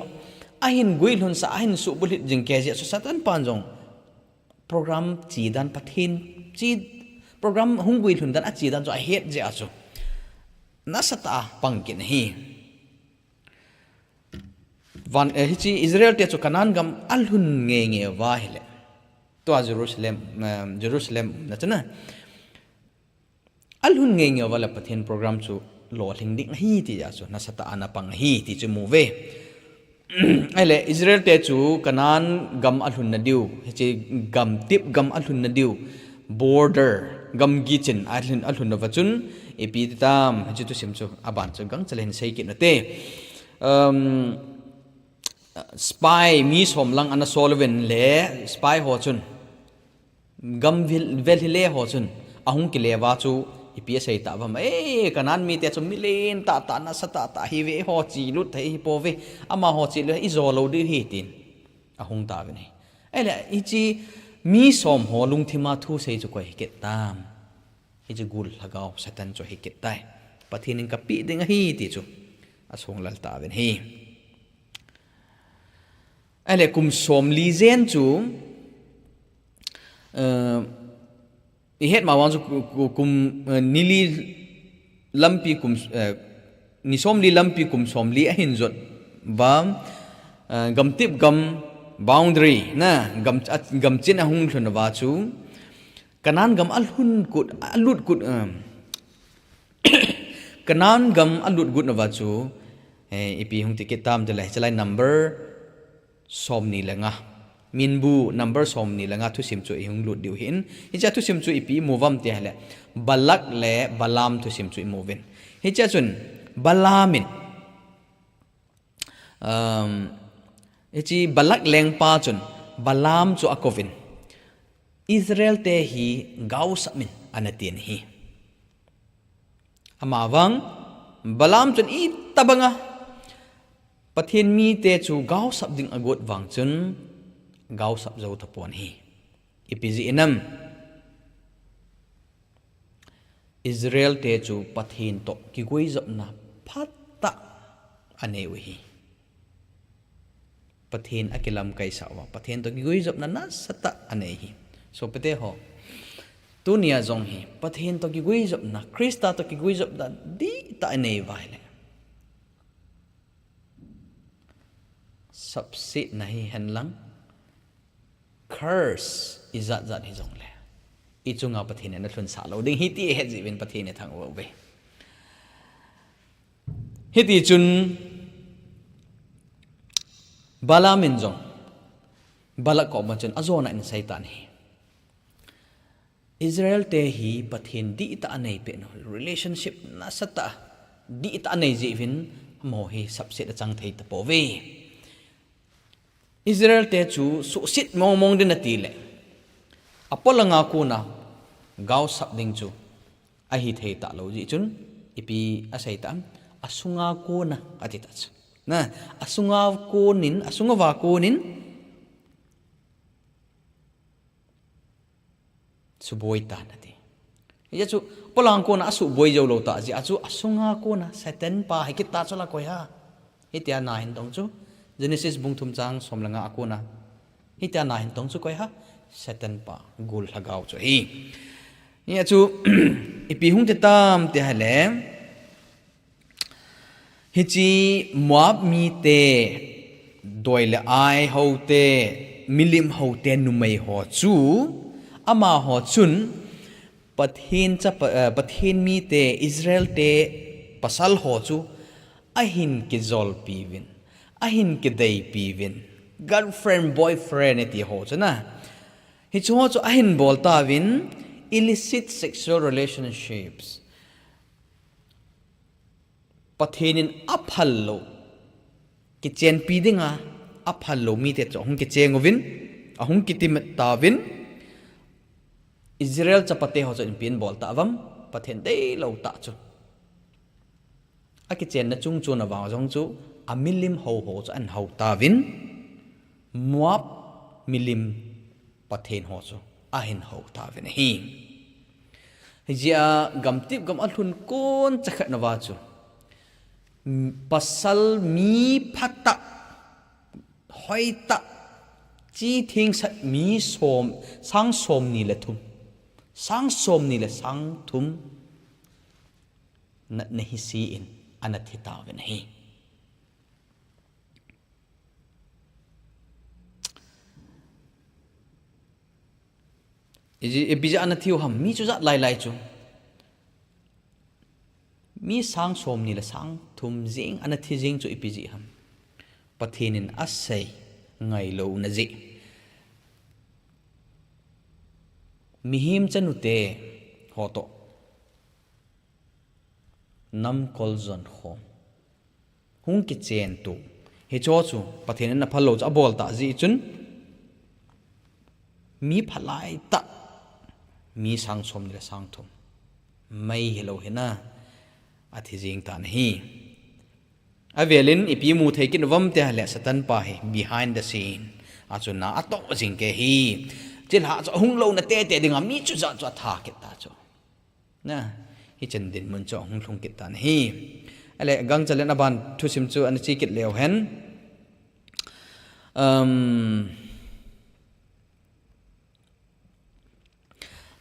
ahin guilhun sah, ahin subulhit jing kei jeh chu Satan pan jong program che dan, Pathen che, program hung guilhun dan ache dan chu ahet jeh a chu nasatah a pang kit ahi. Van, eh, hiche Israel te chu Canaan gam alhun ngeingei uva ahile, tua Jerusalem, eh, Jerusalem na chu na, alhun ngeingei uva le Pathen program chu lolhing ding ahi ti jeh a chu nasatah a ana pang ahi ti chu imu uve. Ahile Israel te chu Canaan gam alhun nadiu, hiche gamtep gam alhun nadiu, border, gamgi chen alhun, alhun uva chun ipi ti tam, hiche thusim chu aban chu gangchel a hin sei kit nate. Um, spy mi som lang ana sol uvin le spy ho chun gam vil, velhi le ho chun ahung kile uva chu ipi asei tauvam? Eh, Canaan mite chu milen tahtah, nasatah tah ahiuve, eiho chelut thei ahipouve, amaho chelut ijo lou diu ahi tin ahung tauvin ahi. Ahile hiche mi som ho lungthim a thusei chu koi hikit tam? Hiche gul lhagao Satan chu ahikit tai. Pathen in kapeh ding ahi ti chu asonglel tauvin ahi. Ahile kum somli jen chu, eh, ihet ma vang chu ku-, ku-, kum, eh, nili lampi kum, eh, ni somli lampi kum somli ahin jot uva, eh, gamtep gam boundary na, gam, a, gamchen ahung lhun uva chu Canaan gam alhun kut, alut kut, um, Canaan gam alut kut uva chu, eh, ipi hung ti kit tam tile, hichelai number somni le nga. Minbu number somni le nga thusim chu ihung lut diu ahin. Hiche thusim chu ipi imu uvam ti ahile, Balak le Balaam thusim chu imu uvin. Hiche chun Balaam in, um, hiche Balak lengpa chun Balaam chu akouvin, Israel te hi gaosap in ana tin ahi. Amavang Balaam chun itobanga Pathen mite chu gaosap ding agot vang chun gaosap jou tapon ahi. Ipi jeh inam? Israel te chu Pathen toh kiguijopna phatah anei u ahi. Pathen akilamkaisah uva, Pathen toh kiguijopna nasatah anei ahi. Sopite ho, tunia jong hi Pathen toh kiguijopna, Christa toh kiguijopna dihtah anei uva ahile, sapsetna hihen lang, curse ijat jat hijongle, ichunga Pathen in alhunsah lou ding ahi ti ihet jeh uvin Pathen ithang uve. Hitichun Balaam in jong Balak koma chun ajona in aseitan ahi. Israel te hi Pathen dihtah anei pet u, relationship nasatah dihtah anei jeh uvin amaho hi sapset achang thei tapouve. Israel te chu suhset mong mong ding ati le, apolanga kona gaosap ding chu ahithei talou jeh chun, ipi asei tam? Asunga kona ati ta chu. Na, asunga konin, asunga va konin, suboi tan ati. Hijeh chun, polang kona asuh boi jou lou tah jeh a chu, asunga kona Satan pa hi kit tah chu la koi ham. Hitia na hin tong chu, Genesis bung thum chang som le nga a kona. Hitia na hin tong chu koi ham, Satan pa, gul lhagao chu ahi. Hijeh chun, ipi hung ti tam ti ahile, hiche Moab mite, doi le ai hote, milim hote numei ho chu, amaho chun, Pathen chapa, eh, Pathen mite, Israel te pasal ho chu ahin kijolpi uvin, ahin kideipi uvin, girlfriend, boyfriend iti ho chu na. Hiche ho chu ahin bol tauvin, illicit sexual relationships. Pathen in aphal lou, kichenpi dinga aphal lou mite chu ahung kicheng uvin, ahung kitimit tauvin, Israel chapate ho chu ipi abol tauvam, Pathen deilou tah chu. Akichenna chung chon avang jong chu, amilim ho ho chu ahin hou tauvin, Moab milim pathen ho chu ahin hou tauvin ahi. Hijeh a gamtip gam alhun kon chakhat nauva chu, pasal mi phatah, hoitah, chi thengsel mi som, sang somni le thum, sang somni le sang thum natna hise in ana thi tauvin ahi. Iji, ipi jeh a ana thiu ham, mi chujat lai lai chu. Mi sang somni le sang thum jeng ana thi jeng chu ipi jeh ham. Pathen in asei ngailouna jeh. Mihem chanute ho toh namkol jon khom, hung kichen tu. Hiche ho chu Pathen in aphal lou chu abol tah jeh chun, mi phalai tah, mi sang somni le sang thum, mei hilou hina, athi jeng tan ahi. Avelin ipi mu thei kit uvam ti ahile Satan pa hi behind the scene a chu na atoh jing kei hi. Chilhah chu ahung louna tete dinga mi chujat chu atha kit ta chu. Na, hichan dinmun chu ahung lhung kit tan ahi. Ahile, gangchal in aban thusim chu ana che kit leu hen. Um,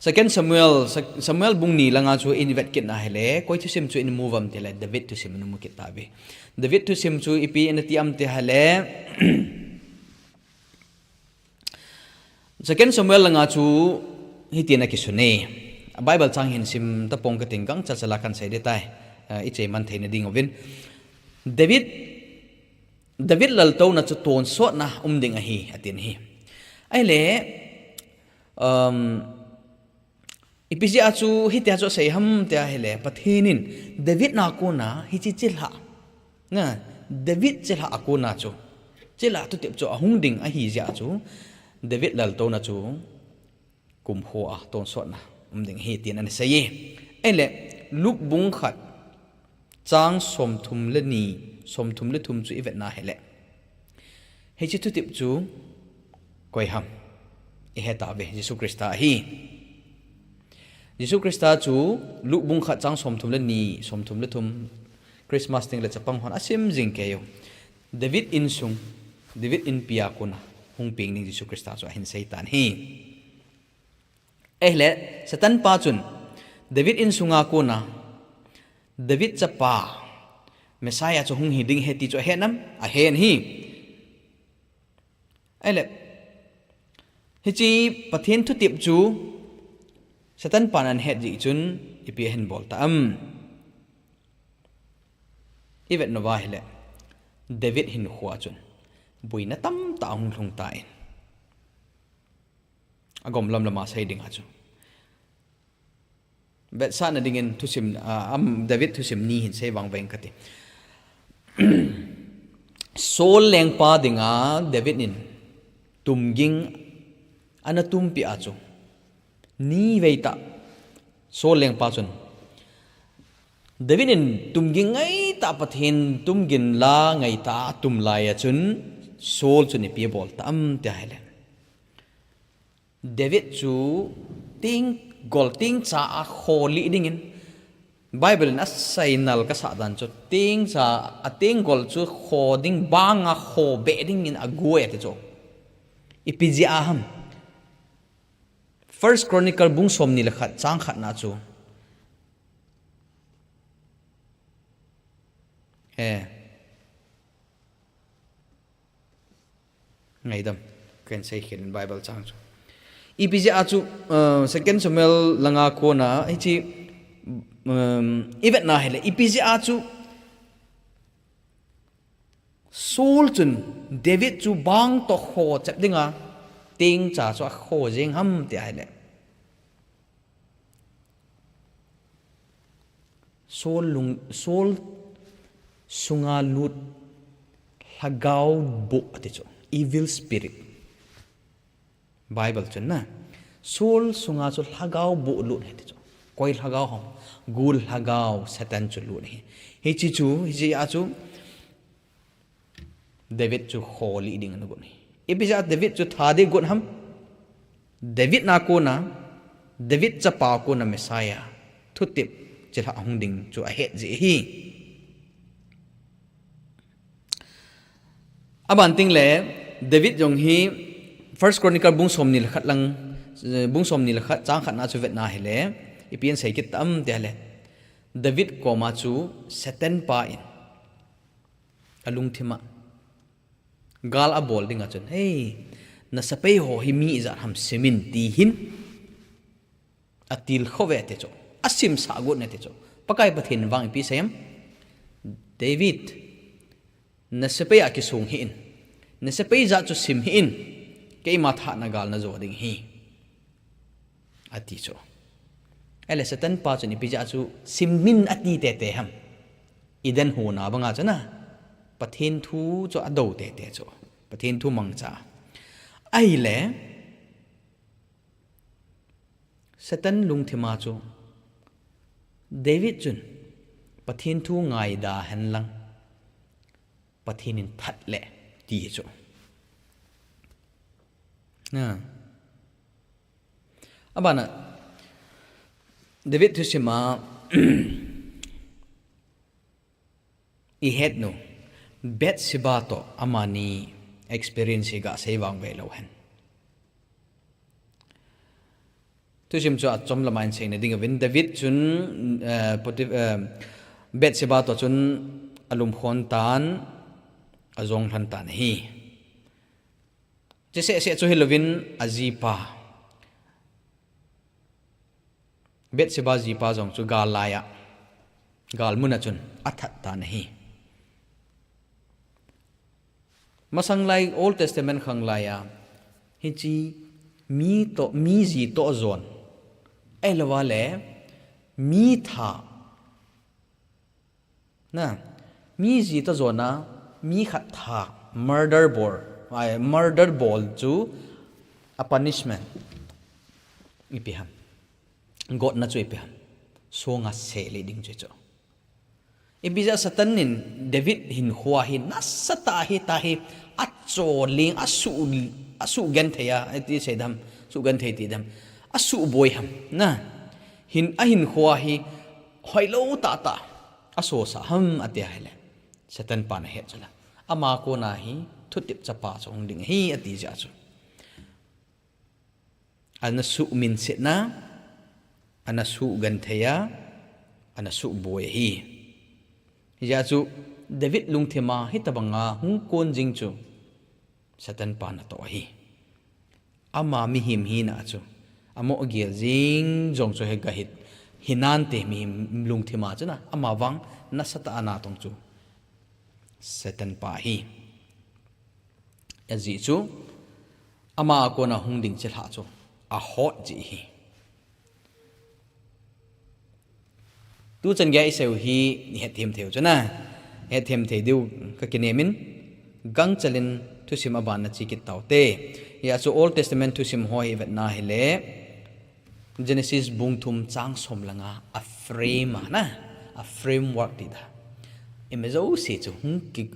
Second Samuel, Sa-, Samuel bung ni langa chu ivet kit na ahile, koi thusim chu imu uvam ti ahile, David thusim imu kit tauve. David thusim chu ipi ana ti am ti ahile, Second Samuel langa chu hitin akisun e. Bible chang hin sim tapong kating, gangchal chal a kahin sei ding tai. Eh, ichei man theina ding uvin. David, David laltouna chu tonsot na um ding ahi, atin ahi. Ahile, um, ipi jeh a chu hitia chu asei ham ti ahile, Pathen in David na kona hiche chilhah, na, David chilhah a kona chu, chilhah thutep chu ahung ding ahi jeh a chu, David laltouna chu kumkho a tonsot na um ding ahi tin ana sei e. Ahile, Luke bung khat, chang somthum le ni, somthum le thum chu ivet na ahile, hiche thutep chu koi ham? Ihe tauve, Jesu Christa ahi. Jesu Christa chu Luke bung khat chang somthum le ni, somthum le thum, Christmas ding le chapang hon asim jing kei u. David insung, David inpi a kona hung peng ding Jesu Christa chu ahin sei tan ahi. Ahile, Satan pa chun, David insunga kona, David chapa, Messiah chu hung hi ding ahi ti chu ahen am? Ahen ahi. Ahile, hiche Pathen thutep chu, Satan pan ahin het jeh chun, ipi ahin bol ta am? Ivet nauva ahile, David hinkhoa chun, boina tamtah ahung lhung tan. Agom lam lama sei ding a chu. Vetsahna dingin thusim, ah, am, David thusim ni hin sei vangvang kati. Saul lengpa dinga David in tumging ana tumpi a chu. Ni vei tah Saul lengpa chun David in tumging ngai tah, Pathen tumgin la ngai tah atum lai a chun Saul chun ipi abol ta am ti ahile, David chu teng gol tengcha a kho lih dingin Bible in asei nal kasah dan chu tengcha a tenggol chu kho ding banga kho beh dingin agu e ati chu. Ipi jeh a ham. First Chronicle bung somni le khat chang khatna chu. Eh. Ngaidam. Kahin seikhel in Bible chang chu. Ipi jeh a chu, uh, Second Samuel langa kona, hiche, um, ivetna hile. Ipi jeh a chu Saul chun David chu bang toh kho chep dinga tengcha chu akho jeng ham tia hile. Saul lung, Saul sunga lut lhagao boh ati chu. Evil spirit. Bible chun na. Saul sunga chu lhagao boh lut ahi ati chu. Koi lhagao ham. Gul lhagao Satan chu lut ahi. Hiche chu, hiche a chu David chu kho lih ding ana gon ahi. Ipi jeh a David chu tha ding gon ham. David na kona, David chapa kona Messiah. Thutep chilhah hung ding chu ahet jeh ahi. Aban teng le, David jong hi First Chronicle bung somni le khat lang, bung somni le khat chang khatna chu vetna hile, ipi asei kit tam tia hile. David koma chu Satan pa in alungthim a gal abol dinga chun, "Hei, nasapei ho hi mi ijat ham sim in," ti hin atilkhou ve ati chu. Asimsah got e ati chu. Pakai Pathen vang ipi asei em? "David, nasapei a kisong hih in. Nasapei jat chu sim hih in. Keima thahatna gal najo ding ahi," ati chu. Ahile Satan pa chun ipi jeh a chu sim in ati tete ham. Eden hon a banga chu na. Pathen thu chu ado tete chu. Pathen thu mangcha. Ahile Satan lungthim a chu David chun Pathen thu ngaida hen lang Pathen in that le ti chu. Na. Abana David thusim a ihet nu, Bathsheba toh amani experience hi gasei vang ve lou hen. Thusim chu achom lama in seina ding uvin, David chun, eh, Potif-, eh, Bathsheba toh chun alumkhon tan, ajong lhan tan ahi. Chuseh seh chu hilouvin ajipa. Bathsheba jipa jong chu gal laiya, gal muna chun athat tan ahi. Masang lai Old Testament khang laiya, hiche mi toh, mi ji toh jon. Ahilouva le, mi tha Na, mi ji toh jona, mi khat tha, murder bol, ai, murder bol chu a punishment ipi ham. Gotna chu ipi ham. Songa seh lih ding chu chu. Ipi jeh a Satan in David hinkho hi nasatah a hi tah hi acholing, asu, asugenthei a, iti sei dam, sugenthei ti dam. Asuboi ham. Na, hin, ahinkho hi hoilou tahtah asosah ham ati ahile, Satan pan ahet chu la. Ama kona hi thutep chapa chu hung ding ahi ati jeh chu. Ana suhminsetna, ana suhgenthei a, ana suboi ahi. Hijeh chu David lungthima hitobanga hung kon jing chu Satan pan atoh ahi. Ama mihem hina chu, amoh gel jing jong chu hegahit hinante mihem lungthima chu na, ama vang nasatah a natong chu Satan pa ahi. Ajeh chu, ama a kona hung ding chilhah chu ahot jeh ahi. Tuchan geiya iseiu hi ihetthem theiu chu na, ihetthem thei diu kakinem in, gangchel in thusim aban nache kit taute. Hijeh chu Old Testament thusim ho hi vetna hile, Genesis bung thum chang som le nga a frame a na, a framework ti da. Ima jouse chu hung ki,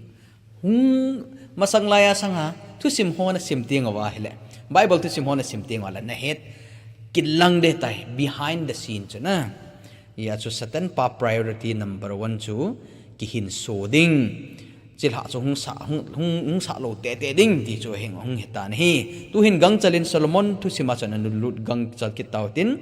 hung masang laiya sanga thusim ho nasim teng uva ahile, Bible thusim ho nasim teng uva le nahet kilang ding tai, behind the scene chu na. Hia chu Satan pa priority number one chu kihinso ding. Chilhah chu hung sah, hung, hung, hung sah lou tete ding ti chu heng hung hitan ahi. Tuhin gangchal in Solomon thusim a chun ana lut gangchal kit tau tin.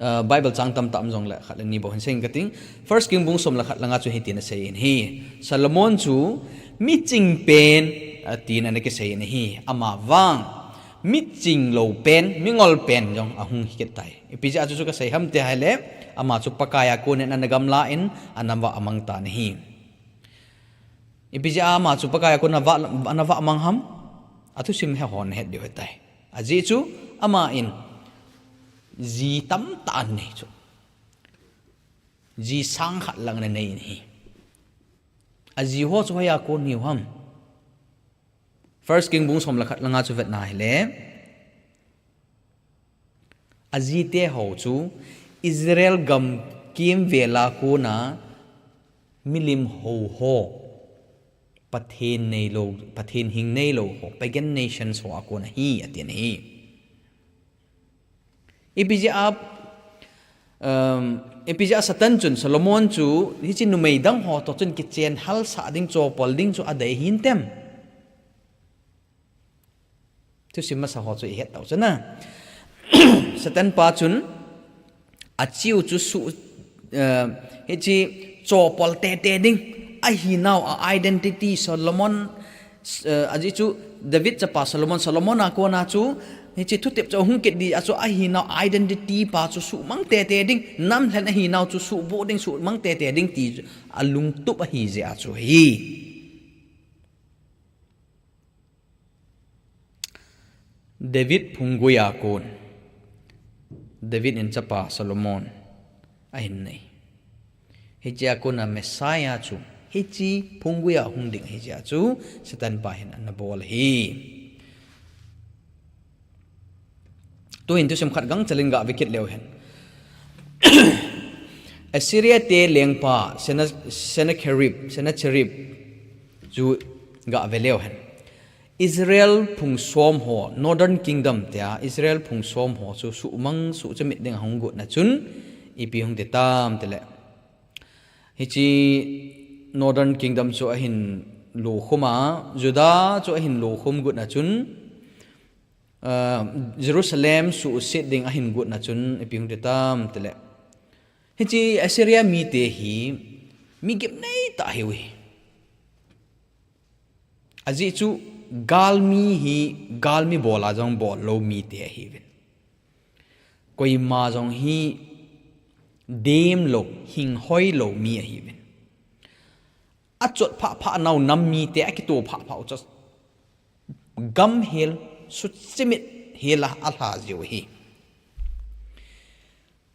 Ah, Bible chang tamtah um jongle khat le ni bou hin seiyin kating. First King bung som le khat langa chu hitin aseiyin ahi. Solomon chu miching pen, ah, tin ana kiseiyin ahi. Amavang miching lou pen, mingol pen jong ahung hi kit tai. Ipi jeh a chu chu kasei ham ti ahile, ama chu Pakai a konin ana gamla in, ana vah mang tan ahi. Ipi jeh a ama chu Pakai a kon ana vah, ana vah mang ham? Athusim he hon het diu ahitai. Ajeh chu, ama in ji tamtah anei chu. Ji sang khat lang ana nei in ahi. Aji ho chu hoiya kon hiu ham? First King bung som le khat langa chu vetna hile, ajite ho chu Israel gam kimvel a kona milim hou ho, Pathen neilou, Pathen hing neilou ho, pagan nations ho a kon ahi, atin ahi. Ipi jeh a, um, ipi jeh a Satan chun Solomon chu hiche numei dang ho toh chun kichen halsah ding, chopol ding chu adei hintem? Thusim masa ho chu ihet tau chu na. Satan pa chun achiu chu su, eh, hiche chopol tete ding, ahinau a identity Solomon, eh, ajeh chu David chapa Solomon, Solomon a kona chu hiche thutep chu hung kit ding a chu ahinau identity pa chu suhmang tete ding, namlhen ahinau chu suhboh ding, suhmang tete ding ti alungtup ahi jeh a chu ahi. David phunggui a kon, David in chapa Solomon ahin nei. Hiche a kona Messiah chu, hiche phunggui a hung ding ahi jeh a chu Satan pa hin ana bol ahi. Tuhin thusim khat gangchal in ga ve kit leu hen. Assyria te lengpa Sena-, Sennacherib, Sennacherib chu ga ve leu hen. Israel phung som ho, Northern Kingdom tia, Israel phung som ho chu suhmang suhchimit ding ahung gotna chun, ipi hung ti tam tile, hiche Northern Kingdom chu ahin lukhum a, Judah chu ahin lukhum gotna chun, ah, Jerusalem suhset ding ahin gotna chun, ipi hung ti tam tile, hiche Assyria mite hi mi gimnei tah ahiuve. Ajeh chu galmi hi, galmi bol a jong bol lou mite ahiuvin. Koima jong hi dem lou, hinghoi lou mi ahiuvin. Achot phah phah nau nam mite akitoh phah phah u chu gam hel, suhchimit hel a alha jiu ahi.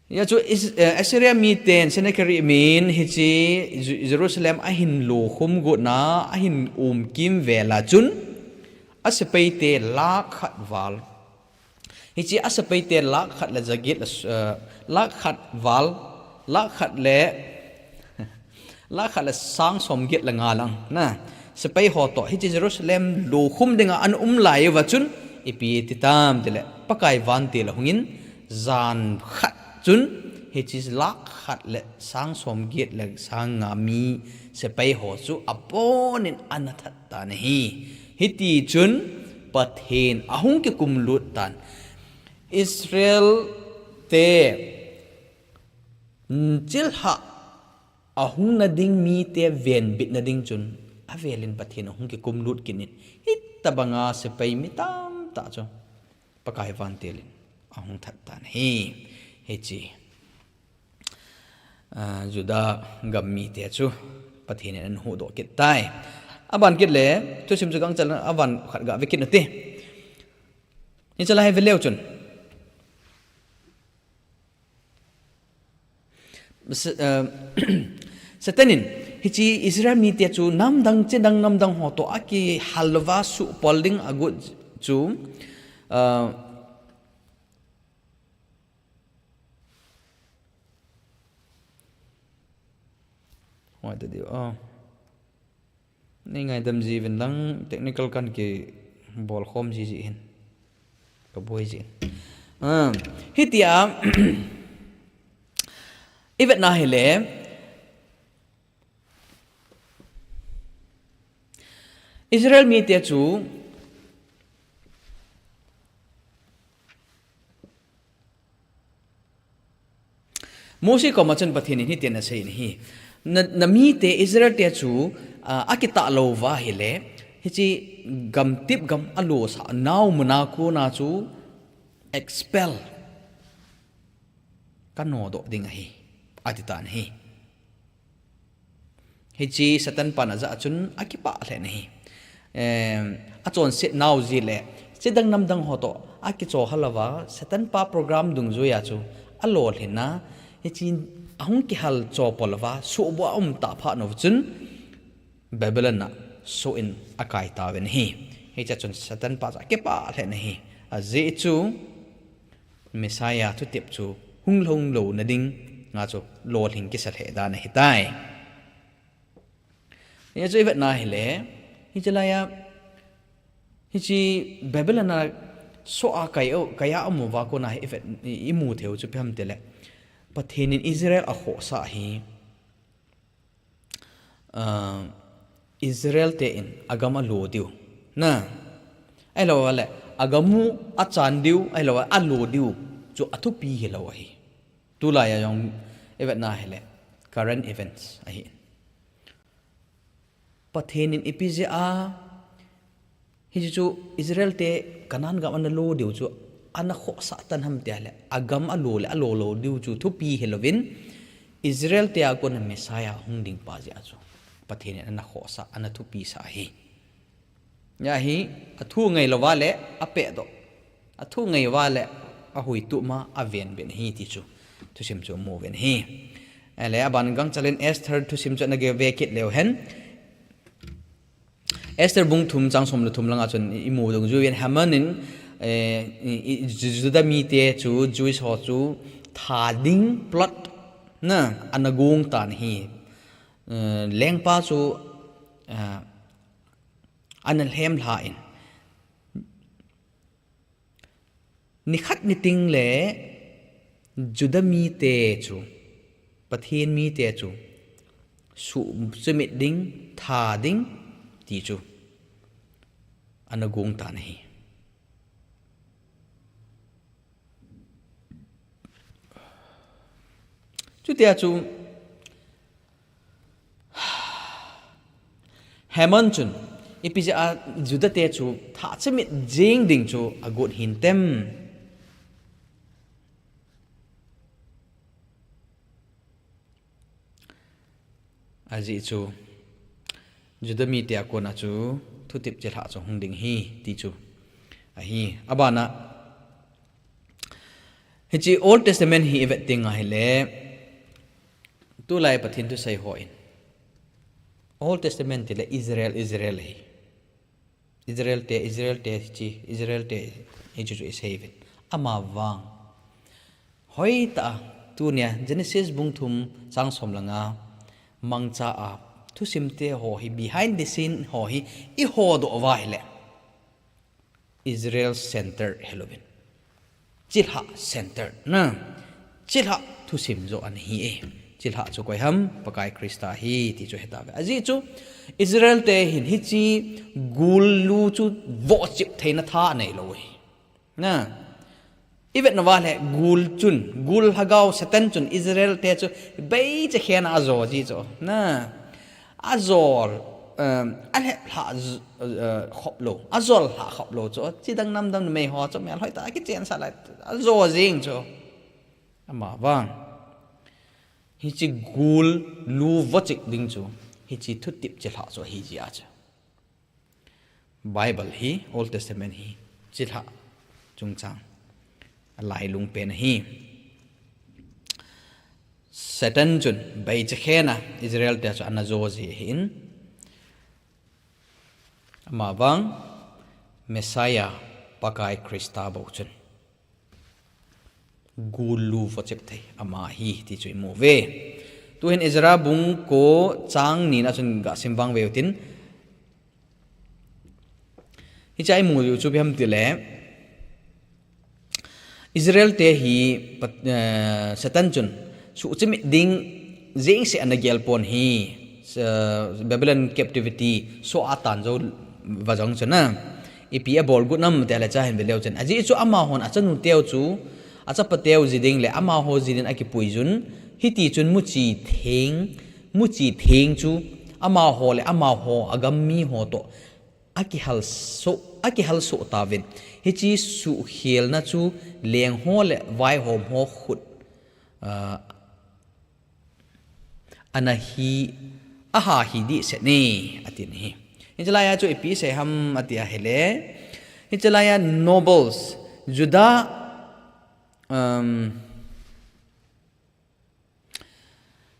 Hia chu Is-, eh, Assyria miten Sennacherib in hiche Ju-, Jerusalem ahin lukhum gotna, ahin um kimvel a chun, asepaite lakh khat val. Hiche asepaite lakh khat le jaget le, eh, lakh khat val, lakh khat le lakh khat le sang som get le nga lang na. Sepai ho toh hiche Jerusalem lukhum dinga ana um lai uva chun, ipi ti tam tile, Pakai vantil ahungin, jan khat chun hiche lakh khat le sang som get le sang nga mi sepai ho chu abonin ana that tan ahi. Hiti chun Pathen ahung kikumlut tan. Israel te, mm, chilhah ahung na ding mite venbit na ding chun, avelin Pathen ahung kikumlut kit in, hitabanga sepai mi tamtah chu Pakai vantil in ahung that tan ahi. Hiche, ah, Judah gam mite chu Pathen in ahin huhdoh kit tai. Aban kit le, thusim chu gangchal a avan khat ga ve kit u hite. Hiche lai hi ve leu chun. Sa-, eh, Satan in, hiche Israel mite chu namdang, chidang, namdang ho toh akihal louva suhpol ding agot chu, eh, hoi ta diu, oh. Nei ngaidam jiuvin lang technical kan kibol khom ji ji hin. Kaboi ji hin. Ah, hitia, i vetna hile, Israel mite chu Mosi koma chun Pathen in hitin asei in ahi. Na, na mite Israel te chu, ah, akitah lou va ahile, hiche gamtip gam alo sa nau muna kona chu expel kanodoh ding ahi, ati tan ahi. Hiche Satan pan ajah a chun akipah lheh in ahi. Em, achonset nau jeh le, chidang namdang ho toh akichoh hal uva, Satan pa program dungjuiya chu alolhin a, hiche ahung kihal chopol uva, suhbua um tah phat uva chun, Babylon a soh in akai tauvin ahi. Hichea chun Satan pa chu akipah lheh in ahi. Ajeh chu, Messiah thutep chu hung lhung louna dinga chu lolhing kisa lheh dan ahitai. Hiche chu i vetna hile, hiche laiya, hiche Babylon a soh a kai u, kai a um uva kona hi i vet, i, i mu thei u chu ipi ham itile, Pathen in Israel akhohsah hi, ah, Israel te in agam alo diu. Na. Ahilou le, agam u achan diu, ahilou le, alo diu. Chu athupi hilou ahi. Tulaiya jong i vetna hile, current events ahi. Pathen in ipi jeh a, hiche chu Israel te Canaan gam ana lo diu chu ana khohsah tan ham tia le, agam alo le alo lo diu chu thupi hilouvin, Israel te a kona Messiah hung ding pa jeh a chu Pathen in ana khohsah, ana thupi sah ahi. Hia hi, athu ngai louva le apehdoh, athu ngai uva le ahuitup ma aven uvin ahi ti chu thusim chu mu uvin ahi. Ahile aban gangchel in Esther thusim chu ana gave kit leu hen. Esther bung thum chang som le thum langa chun i mu dungjuiyin Haman in, eh, i, i, Juda mite chu, Jewish ho chu that ding plot na ana gong tan ahi. Eh, lengpa chu, eh, ana lhem lha in, nikhat nitin le Juda mite chu, Pathen mite chu, suhchimit ding, that ding, ti chu ana gong tan ahi. Chutia chu Haman chun, ipi jeh a Juda te chu that chimit jing ding chu agot hintem. Ajeh chu, Juda mite a kona chu thutep chilhah chu hung ding ahi, ti chu ahi. Abana, hiche Old Testament hi i vet ding ahile, tulai Pathen thusei hon, Old Testament tile Israel, Israel ahi. Israel te, Israel te, hiche, Israel te, hiche chu i sei uvin. Amavang. Hoitah a, tunia, Genesis bung thum chang som le nga, mangcha a, thusim te ho hi, behind the scene ho hi, i hodoh uva ahile. Israel center hilouvin. Chilhah center na. Chilhah thusim joh ana hi e. Chilhah chu koi ham, Pakai Christa ahi ti chu heta uve. Ajeh chu Israel te hin hiche gul lu chu vohchip theina tha anei lou ahi. Na. I vet nauva le gul chun, gul lhagao Satan chun Israel te chu beichekhen a ajo ji chu. Na. Ajol, um, alhep lhah, uh, khop lou, ajol lhah khop lou chu, chidang namdang numei ho chu, mel hoitah a kichen sah lai, ajo jing chu. Amavang. Hiche gul lu vohchip ding chu, hiche thutep chilhah chu ahi jia chu. Bible hi, Old Testament hi, chilhah chungchang, alailung pen ahi. Satan chun beichekhen a Israel te chu ana jo ji ahin, amavang Messiah Pakai Christa bou chun gul lu vohchip thei ama ahi ti chu i mu uve. Tuhin Ezra bung ko chang ni na chun ga sim vang uve utin, hiche a i mu u chu ipi ham itile, Israel te hi pat- eh, Satan chun suhchimit ding jengse ana gel pon hi, eh, Babylon captivity so atan jo va jong chun a ipi abol gu nam te le cha hin ve leu chun. Ajeh chu amahon achanu teu chu, achapa teu ji ding le amaho ji din akipui jun, hiti chun muchi theng, muchi theng chu amaho le amaho agam mi ho to akihal so, akihal so tavin. Hichi suhkhelna chu leng ho le vaihom ho khut, ah, ana hi, aha hi di se ne, atin hi. Hichi laiya chu ipi sei ham ati ahile. Hichi laiya nobles, Judah, um,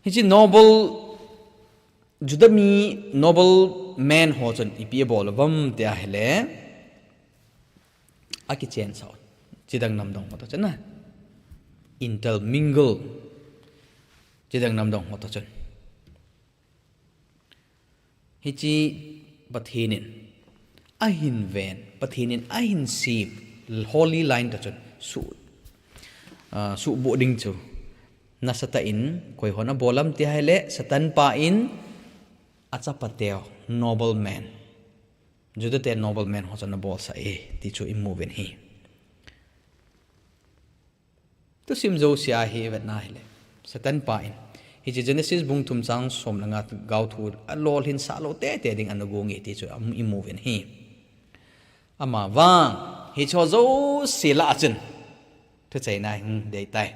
hichi noble, Judah mi noble man ho chun ipi abol uvam ti ahile. Akichen sao. Chidang namdang ho to chun a. Intermingle. Chidang namdang ho to chun. Hichi Pathen in ahin ven, Pathen in ahin sem, holy line to chun su, ah, suhbuh ding chu. Nasatah in, koi hon abol am ti ahile, Satan pa in achapa teu, noble man. Judah te noble man ho chun abol sa e, ti chu imu uvin hi. Thusim jousea hi vetna hile. Satan pa in. Hichi Genesis bung thum chang som le nga gaothu alolhin sah lou tete ding ana gong e ti chu am- imu uvin hi. Amavang. Hichi ho jouse lah a chun. Thucheina hung dei tai.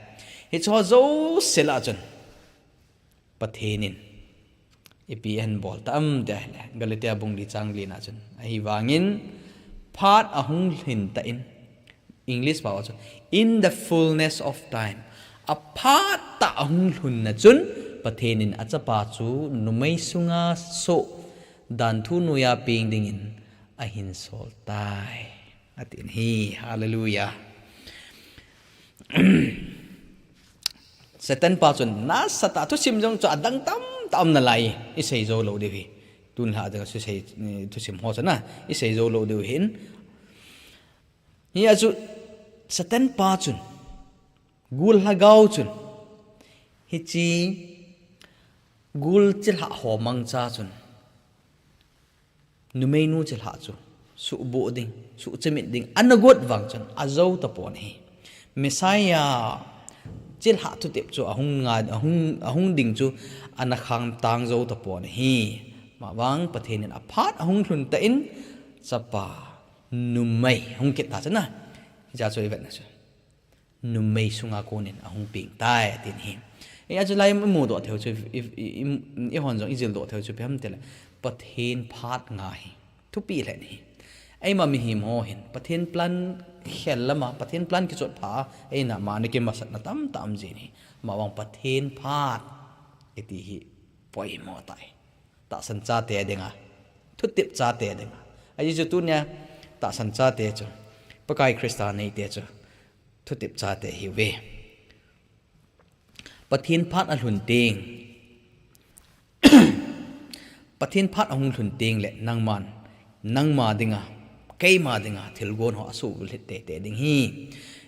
Hichi ho jouse lah a chun. Pathen in ipi ahin bol ta am ti ahile, Galatia bung li chang li na chun. Ahivangin phat ahung lhin tan, English pao chun, in the fullness of time. Aphat tah ahung lhun na chun, Pathen in achapa chu numei sunga so danthu noiya peng dingin ahin sol tai. Atin hi, hallelujah. Satan pa chun nasatah thusim jong chu adang tamtah um nalai, isei jou lou diu hi. Tun lha ding a chu sei, thusim ho chu na, isei jou lou diu hin. Hia chu Satan pa chun, gul lhagao chun, hichi gul chilhah ho mangcha chun. Numeinu chilhah chu suhbuh ding, suhchimit ding, ana got vang chun ajou tapon hi. Messiah chilhah thutep chu ahung nga, ahung, ahung ding chu ana khangtang jou tapon hi. Amavang Pathen in aphat ahung lhun tan chapa numei hung kit ta chun a. Hicha chu ivet na chu. Numei sunga konin ahung peng tai, atin hi. Hia chu lai imu doh thei u chu, i, i, i, i, ihon jong ijil doh thei u chu ipi ham tile, Pathen phat nga hi. Thupi lheh in hi. Eima mihem ho hin, Pathen plan khel lama, Pathen plan kichot pha, eina ma na kimasatna tamtah um jin hi. Amavang Pathen phat, iti hi, poimo tai. Tahsan chate dinga, thutep chate dinga. Ajeh chu tunia, tahsan chate chu, Pakai Christa neite chu, thutep chate hiuve. Pathen phat alhun teng, Pathen phat ahung lhun teng le nangman, nangma dinga, keima dinga, thilgon ho asuh lhit tete ding hi.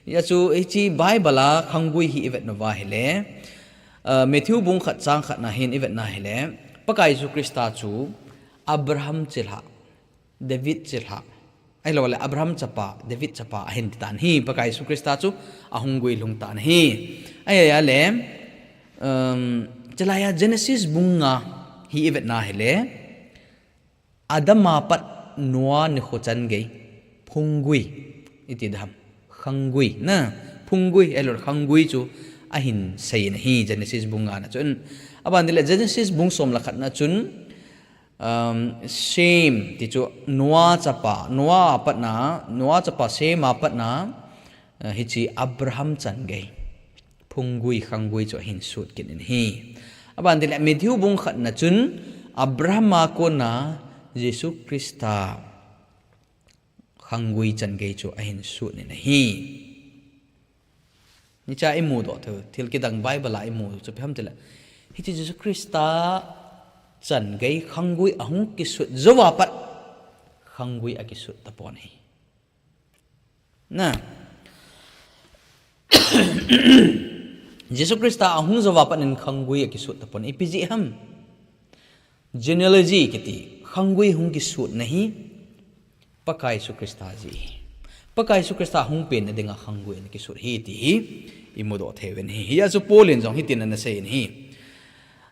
Hia chu, hichi Bible a khanggui hi ivet nauva hile, ah, Matthew bung khat chang khat na hin ivet na hile, Pakai Jesu Christa chu Abraham chilhah, David chilhah, ahilou le Abraham chapa, David chapa ahin ti tan hi, Pakai Jesu Christa chu ahung guilhung tan hi. Ahia le, um, chulaiya Genesis bung nga hi ivet na hile, Adam a pat Noah nikho chan gei, phunggui, iti dam, khanggui, na, phunggui, ahilou le khanggui chu ahin sei in hi, Genesis bung nga na chun. Aban tile Genesis bung som le khat na chun, Um, Shem, ti chu Noah chapa, Noah a patna, Noah chapa Shem a patna, uh, hichi Abraham chan gei. Phunggui, khanggui chu ahin sut kit in hi. Aban tile Matthew bung khat na chun, Abraham a kona Jesu Christa khanggui chan gei chu ahin sut in ahi. Hicha imu doh thei u, thil kidang Bible a imu chu ipi ham tile, hichi Jesu Christa chan gei khanggui ahung kisut jouva pat khanggui akisut tapon hi. Na. Jesu Christa ahung jouva pat in khanggui akisut tapon, ipi jeh ham? Genealogy kiti, khanggui hung kisutna hi Pakai Jesu Christa jeh hi. Pakai Jesu Christa hung penna dinga khanggui ana kisut hi ti hi imudoh thei uvin ahi. Hijeh a chu Paul in jong hitin ana sei in ahi.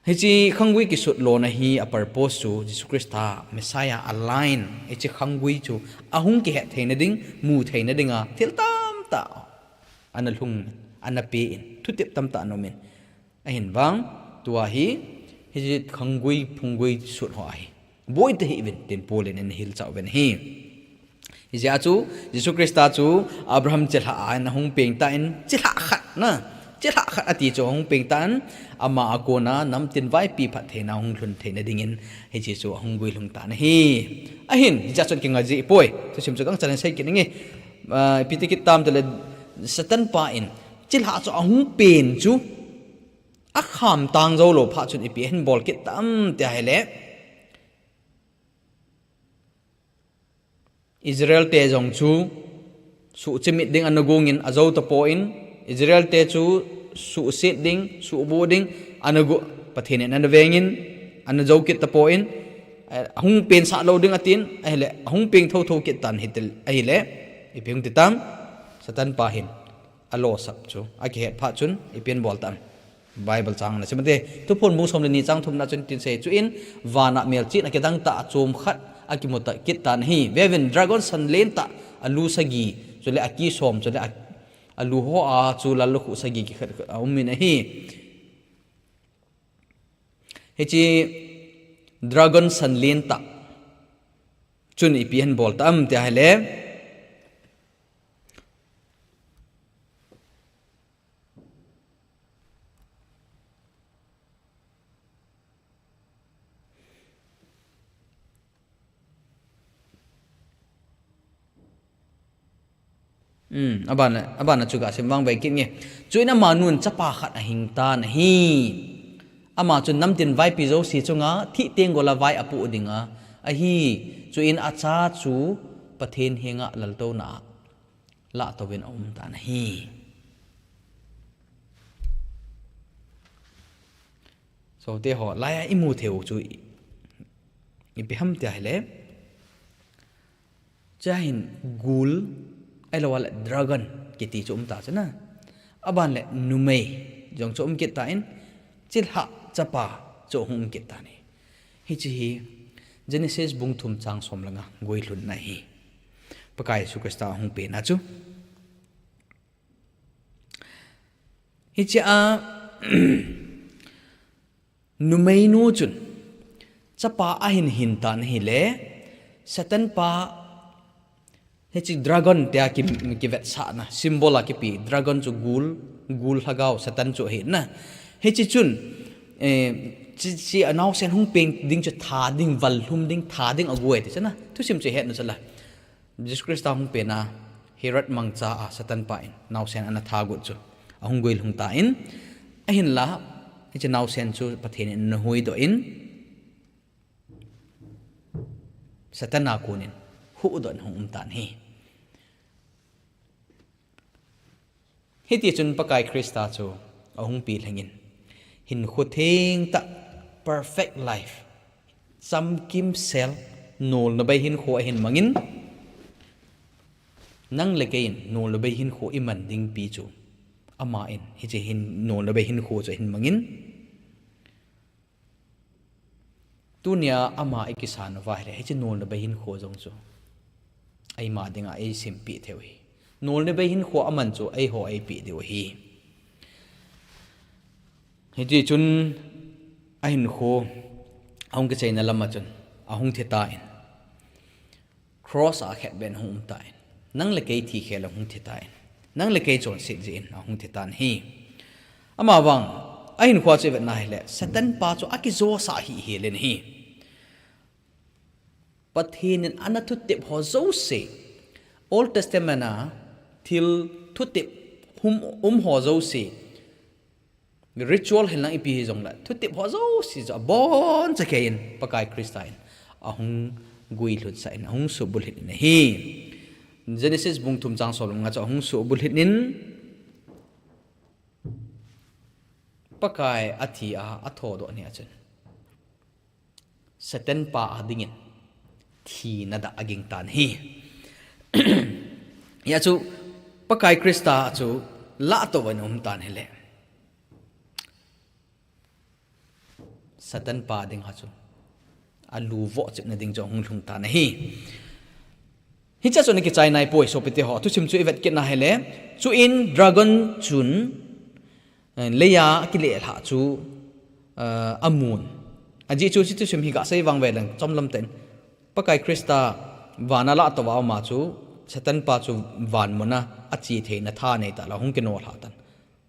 Hiche khanggui kisut lona hi a purpose chu Jesu Christa Messiah a line, hiche khanggui chu ahung kihet theina ding, mu theina dinga thil tamtah ana lhung, ana pe in, thutep tamtah ana um in. Ahin vang, tua hi, hiche khanggui, phunggui sut ho ahi. Boi tahih uvin, tin Paul in ana hilchah uvin ahi. Hijeh a chu, Jesu Christa chu Abraham chilhah a ana hung peng tan, chilhah khat na, chilhah khat ati chu ahung peng tan, ama a kona namtin vaipi phattheina hung lhun theina dingin, hiche chu ahung guilhung tan ahi. Ahin, hijeh a chun kingai jeh poi, thusim chu gangchan in sei kit inge, ah, ipi ti kit tam tile, Satan pa in, chilhah chu ahung pen chu, akham tang jou lou phat chun ipi ahin bol kit tam tia ahile, Israel te jong chu suhchimit ding ana gong in ajou tapon, Israel te chu suhset ding, suhbu ding, ana gu-, Pathen in ana veng in, ana jou kit tapon, eh, ahung pensah lou ding atin, ahile, ahung peng thotho kit tan hitil, ahile, ipi hung ti tam, Satan pa hin, alosap chu, akihet phat chun, ipi ahin bol tam. Bible chang na sim ute, Thuphon bung som le ni chang thumna chun tin asei, chuin vana melchihna kidang tah a chom khat akimu ta kit tan ahi. Veuvin dragon san lentah a lu sagi, chule a ki som, chule a, a lu ho a chu lallukhuh sagi kikhat khat aum in ahi. Hiche dragon san lentah chun ipi ahin bol tam tia ahile, Hmm, abana, abana chu gasim vang ve kit inge. Chuin amanun chapa khat ahing tan ahi. Ama chun namtin vaipi jouse chunga thih tenggol a vai apoh dinga ahi. Chuin acha chu Pathen henga laltouna a lahtouin aum tan ahi. Sote ho, laiya imu theiu chu i, ipi ham tia ahile, chuin gul, ahilouleh dragon kiti chu um ta chu na. Aban le numei jong chu um kit tan, chilhah chapa chu hung um kit tan ahi. Hiche hi Genesis bung thum chang som le nga guilhunna ahi. Pakai Jesu Christa hung penna chu. Hiche a, numeinu chun, chapa ahin hin tan ahile, Satan pa, hiche dragon tia ki, kivetsahna, symbol a kipe, dragon chu gul, gul lhagao, Satan chu ahi na. Hiche chun, eh, chi, chi anaosen hung peng ding chu tha ding, vallhum ding, tha ding agu e ti chu na. Thusim chu hetna chu la. Jesu Christa hung penna Herod mangcha a Satan pa in naosen ana tha got chu ahung guilhung tan, ahinla hiche naosen chu Pathen in ana huhdoh in Satan a konin huhdoh in hung um tan ahi. Hiti chun Pakai Christa chu ahung pilhing in, hinkho thengtah, perfect life, chamkimsel, nolna bei hinkho ahin mangin, nang le kei in nolna bei hinkho iman ding pi chu, ama in hiche hin nolna bei hinkho chu ahin mangin, tunia ama ikisan uva ahile, hiche nolna bei hinkho jong chu eima dinga eisempeh thei u ahi. Nolna bei hinkho aman chu eiho eipeh diu ahi. Hiti chun ahinkho ahung kicheina lama chun ahung thi tan. Cross a khetbeh in ahung um tan. Nang le kei thi khel a hung thi tan. Nang le kei chonset jeh in ahung thi tan ahi. Amavang, ahinkho chu ivet na ahile, Satan pa chu akijosah hihel in ahi. Pathen in ana thutep ho jouse, Old Testament a thil thutep um, um ho jouse, ritual hen lang ipi hijongle, thutep ho jouse chu aboncha keiyin Pakai Christa in ahung guilhunsah in, ahung suhbulhit in ahi. Genesis bung thum chang som le nga chu ahung suhbulhit in, Pakai athi a, athodoh ni a chun, Satan pa a dingin thina dah aging tan ahi. Hia chu Pakai Krista chu lahtoh in um tan ahile, Satan pa ding a chu alu vohchepna ding chu ahung lhung tan ahi. Hiche chu ana kichai naipoi sopite ho, thusim chu ivet kit na ahile, chuin dragon chun, eh, leiya akilelhah chu, eh, amun. Ajeh chu hiche thusim hi gasei vang ve leng chomlam tah in, Pakai Krista vana lahtoh a um a chu, Satan pa chu van muna ache theina tha nei talou hung kinolhah tan.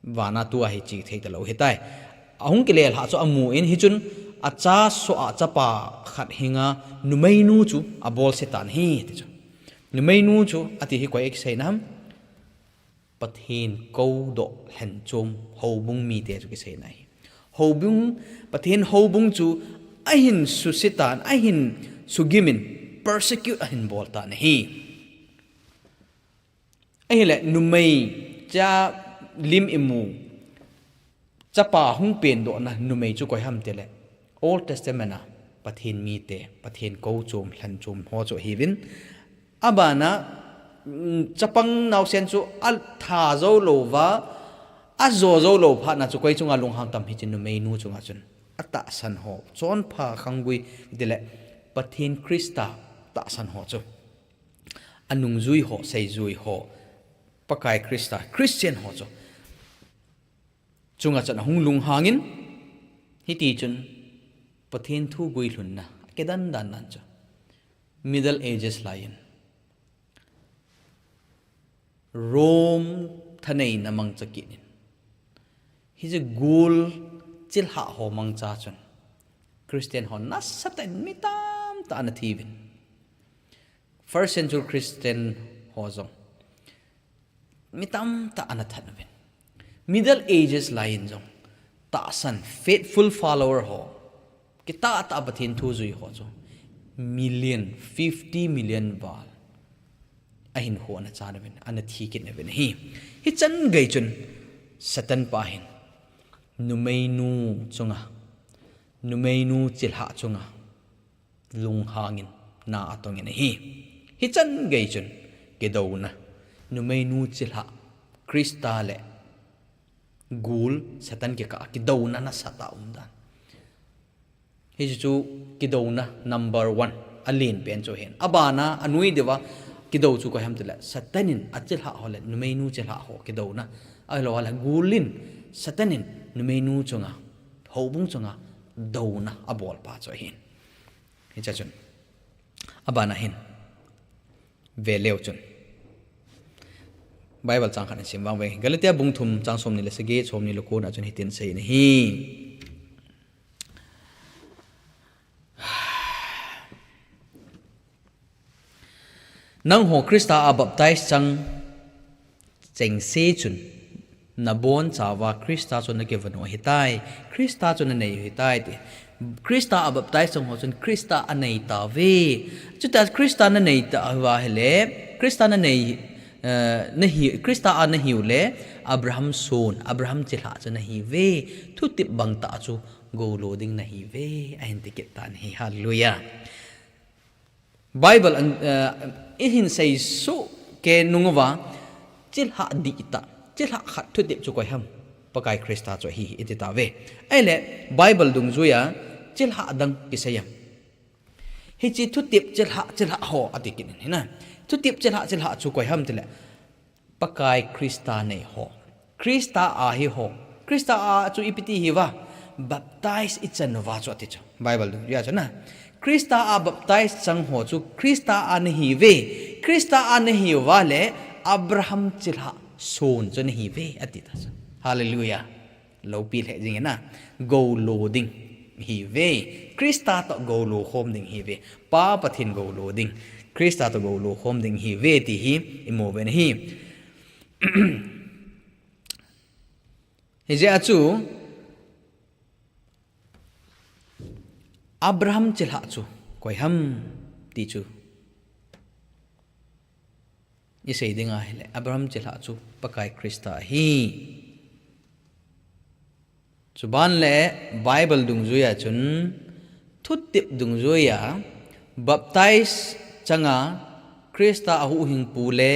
Vana tua hi che thei talou ahitai. Ahung kilelhah chu amun, hichun acha soh a chapa khat hinga numeinu chu abolse tan ahi, ti chu. Numeinu chu ati hi koi a kisei na ham? Pathen koudoh lhenchom houbung mite chu kisei na ahi. Houbung, Pathen houbung chu ahin susetan, ahin sugimin, persecute ahin bol tan ahi. Ahile numei cha lim imu, chapa hung pendohna numei chu koi ham tile, Old Testament a Pathen mite, Pathen kou chom, lhenchom ho chu ahiuvin. Abana, mm, chapang naosen chu atha jou louva, ajo jou lou phatna chu koi chunga lunghang tam, hiche numeinu chunga chun atahsan ho, chonpha khanggui tile, Pathen Krista tahsan ho chu, anungjui ho, seijui ho, Pakai Krista, Christian ho chu chunga chun ahung lunghangin, hiti chun Pathen thu guilhunna akidan dan dan chu Middle Ages laiyin Rome thaneina mangcha kit in, hiche gul chilhah ho mangcha chun Christian ho nasatah in mi tamtah ana thiuvin, first century Christian ho jong mi tamtah ana that uvin. Middle Ages laiyin jong tahsan, faithful follower ho, kitah tah Pathen thu jui ho chu million, fifty million val ahin ho ana chan uvin, ana thi kit uvin ahi. Hichan gei chun Satan pa hin numeinu chunga, numeinu chilhah chunga lunghangin na atongin ahi. Hichan gei chun kidouna, numeinu chilhah, Krista le gul Satan kikah a kidouna nasatah a um dan. Hichu chu kidouna number one, alen pen chu ahin. Abana, anoi diuva kidou chu koi ham tile, Satan in achilhah ho le numeinu chilhah ho kidouna. Ahilou le gul in, Satan in numeinu chunga, houbung chunga douna abol pa chu ahin. Hiche chun, abana hin ve leu chun, Bible chang khat in sim vang ve. Galatia bung thum chang somni le sagi, somni le ko na chun hitin asei in ahi. Nangho Krista a baptize chang chengse chun, nabonchauva Krista chu nakivon u ahitai, Krista chu nanei u ahitai ti. Krista a baptize chang ho chun Krista anei tauve. Chuti a Krista nanei tauva ahile, Krista nanei, eh, nahi, Krista a nahiu le, Abraham son, Abraham chilhah chu nahiuve. Thutep bangtah chu goulo ding nahiuve. Ahin ti kit tan ahi. Hallelujah. Bible an, eh, ihin seisoh kei nung uva, chilhah dihtah, chilhah khat thutep chu koi ham? Pakai Krista chu ahi, iti tauve. Ahile, Bible dungjuia, chilhah dang kisei em? Hiche thutep chilhah, chilhah ho ati kit in ahi na. Thutep chilhah, chilhah chu koi ham tile, Pakai Krista nei ho, Krista a hi ho. Krista a chu ipi ti hiuva, baptize ichan uva chu ati chu. Bible dungjuia chu na. Krista a baptize chang ho chu Krista a nahiuve. Krista a nahiuva le Abraham chilhah son chu nahiuve ati ta chu. Hallelujah. Loupi lheh jing in a, goulo ding ihiuve. Krista toh goulo khom ding ihiuve. Pa Pathen goulo ding, Krista toh goulo khom ding ihiuve ti hi imu uve ahi. Hijeh a chu Abraham chilhah chu koi ham ti chu isei ding ahile, Abraham chilhah chu Pakai Krista ahi. Chuban le Bible dungjuia chun, thutep dungjuia, baptize changa Krista a huhhingpu le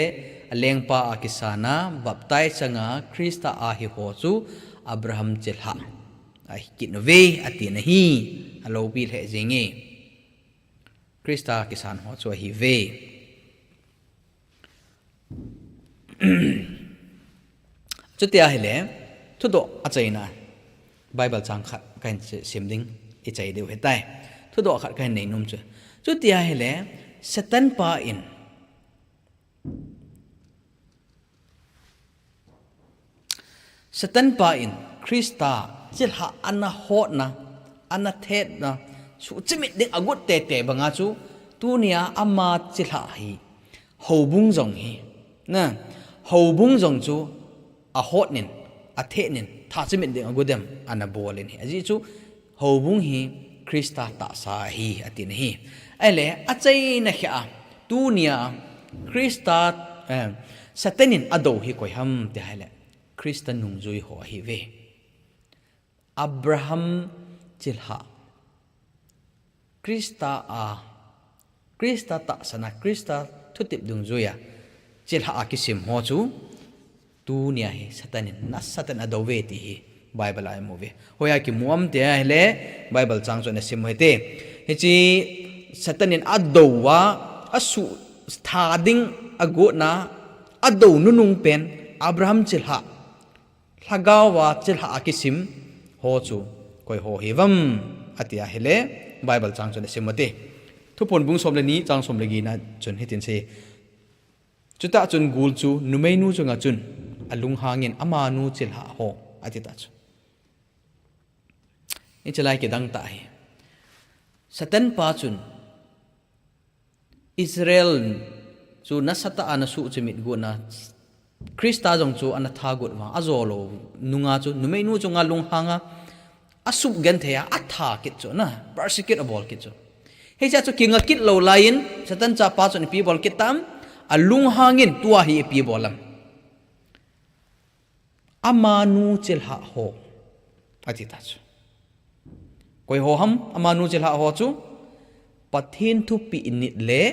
a lengpa a kisana, baptize changa Krista a hiho chu Abraham chilhah ahi kit uve, atina hi, aloupi lheh jenge. Krista kisan ho chu ahiuve. Chutia ahile, thudoh achaina, Bible chang khat kahin sim ding, ichai diu ahitai. Thudoh khat kahin neinom chu. Chutia ahile, Satan pa in, Satan pa in Krista chilhah ana hotna, ana thetna, suhchimit ding agot tete banga chu, tunia ama chilhah hi, houbung jong hi, na, houbung jong chu ahotnin, athehnin, thachimit ding agot dem, ana bolin hi. Ajeh chu, houbung hi Krista tahsa ahi, atina hi. Ahile, achaina kheh a, tunia Krista, eh, Satan in adou hi koi ham ti ahile, Krista nungjui ho ahiuve. Abraham chilhah, Krista a, Krista tahsana, Krista thutep dungjuia chilhah a kisim ho chu, tunia hi Satan in nasatah in adouve ti hi Bible a imuve. Hoiya kimu am ti ahile, Bible chang chu ana simu hite. Hiche Satan in adouva, asuh tha ding agotna, adou nunung pen, Abraham chilhah, lhagaova chilhah a kisim ho chu koi ho hiuvam, ati ahile, Bible chang chu ana simu hite. Thuphon bung som le ni chang som le gina chun hitin asei. Chutah chun gul chu numeinu chunga chun alunghangin amanu chilhah ho, ati tah chu. Hiche lai kidang tah hi. Satan pa chun Israel chu nasatah a ana suhchimit gotna, Krista jong chu ana thagot uva, ajou lou nunga chu numeinu chunga lunghanga, asuh genthei a, atha kit chu na, persecute abol kit chu. Hichea chu kinga kit lou laiyin, Satan chapa chun ipi bol kit tam, alunghangin tua hi ipi bol am. Amanu chilhah ho, ati tah chu. Koi ho ham, amanu chilhah ho chu, Pathen thupeh nit le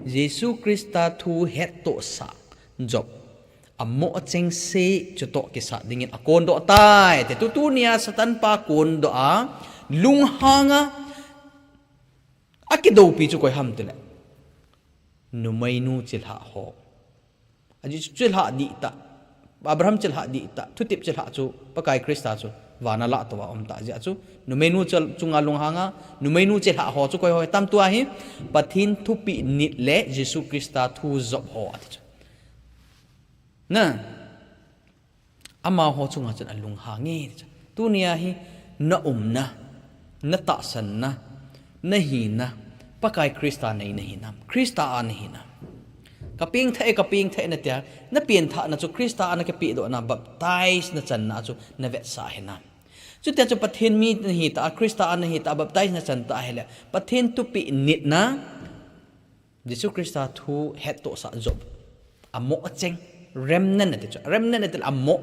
Jesu Krista thu hettohsah Job, amoh achengse chutoh kisat dingin akondoh tai, ti chu tunia Satan pa kondoh a, lunghanga, akidoupi chu koi ham tile, numeinu chilhah ho. Ajeh chu chilhah dihtah, Abraham chilhah dihtah, thutep chilhah chu, Pakai Krista chu, vana lah tou a um tah jeh chu, numeinu chil-, chunga lunghanga, numeinu chilhah ho chu koi ho hitam tua hi, Pathen thupeh nit le Jesu Krista thu Job ho ati chu. Na, amaho chunga chun alunghang e, ti chu. Tunia hi, na umna, na tahsanna, na hina, Pakai Krista nei nahinam, Krista a nahinam. Kapengthah e, kapengthah e natia, na pengthahna chu Krista a nakipehdohna, baptize nachanna chu navetsah hinam. Chutia chu Pathen mi nahitah a, Krista a nahitah a, baptize nachan tah ahile, Pathen thupeh nitna, Jesu Krista thu hettohsah Job, amoh acheng, remnant ati chu, remnant ati le amoh.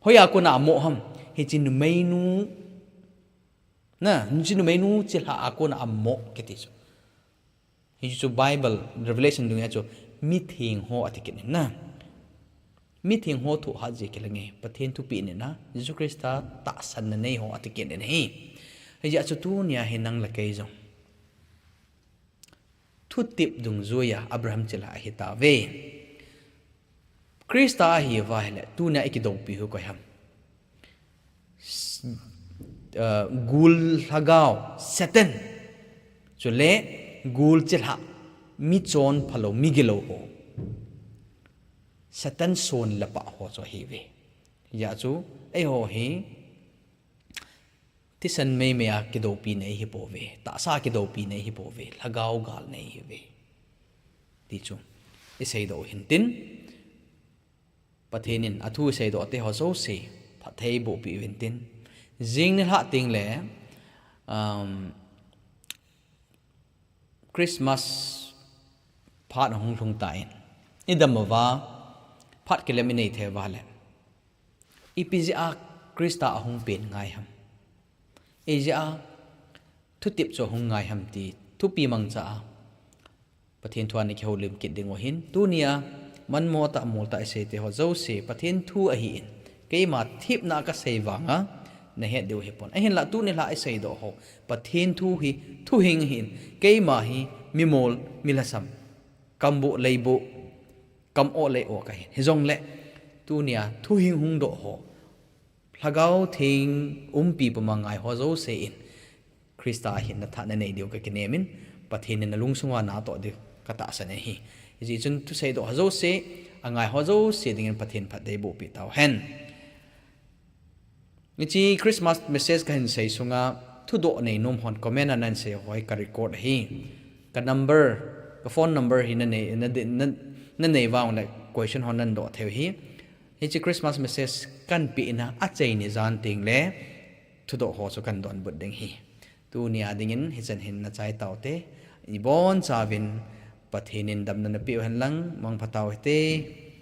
Hoiya kona amoh ham, hiche numeinu, na, hiche numeinu chilhah a kona amoh kiti chu. Hiche chu Bible, Revelation dunga chu, mitheng ho ati kit in na. Mitheng ho thohhat jeh kilang e, Pathen thupeh nitna, Jesu Krista tahsanna nei ho ati kit in ahi. Hijeh a chu tunia hi nang le kei jong thutep dungjuia Abraham chilhah ahitauve. Krista ahiuva ahile, tunia ikidoupi u koi ham. S-, ah, gul lhagao, Satan. Chule, gul chilhah, michonphalou, migilou ho. Satan son le pah ho chu ahiuve. Hijeh a chu, eiho hi, thisan meimei a kidoupi nei hipouve, tahsa kidoupi nei hipouve, lhagao gal nei ahiuve. Ti chu, iseidoh u hintin, Pathen in athu iseidoh teho jouse, phatthei bohpeh u hintin. Jing nilhah tengle, um, Christmas phat ahung lhung tan, idam uva, phat kilem inei thei uva le, ipi jeh a Christa ahung pen ngai ham? Eijeh a thutep chu ahung ngai ham ti thupi mangcha a Pathen thu a na kihoulim kit ding u ahin, tunia manmo tah mol tah isei te ho jouse Pathen thu ahin, keima thepna kasei vanga nahet diu hipon. Ahinla tuni lha isei doh ho Pathen thu hi thuhing ahin, keima hi mimol, milhasam, kambuh leibuh, kam-oh lei-oh kahin. Hijongle tunia thuhing hung doh ho, Lhagao Theng umpi puma ngai ho jouse in Christa a hinna thah nanei diu kakinem in, Pathen in nalungsunga natoh diu katahsan ahi. Hijeh chun thusei doh ho jouse, angai ho jouse dingin Pathen phatthei bohpi tauhen. Hiche Christmas message kahin sei sunga thudoh neinom hon comment a nahin sei ho hi ka record ahi. Ka number, ka phone number hi nanei, na, na, nanei vang le question hon nahin doh thei u ahi. Hiche Christmas message kahin pehna achaini jan tengle thudoh ho chu kahin donbut ding ahi. Tunia dingin hichan hin nachai taute, ibonchauvin Pathen in damna napeh u henlang, mangpha tau hite.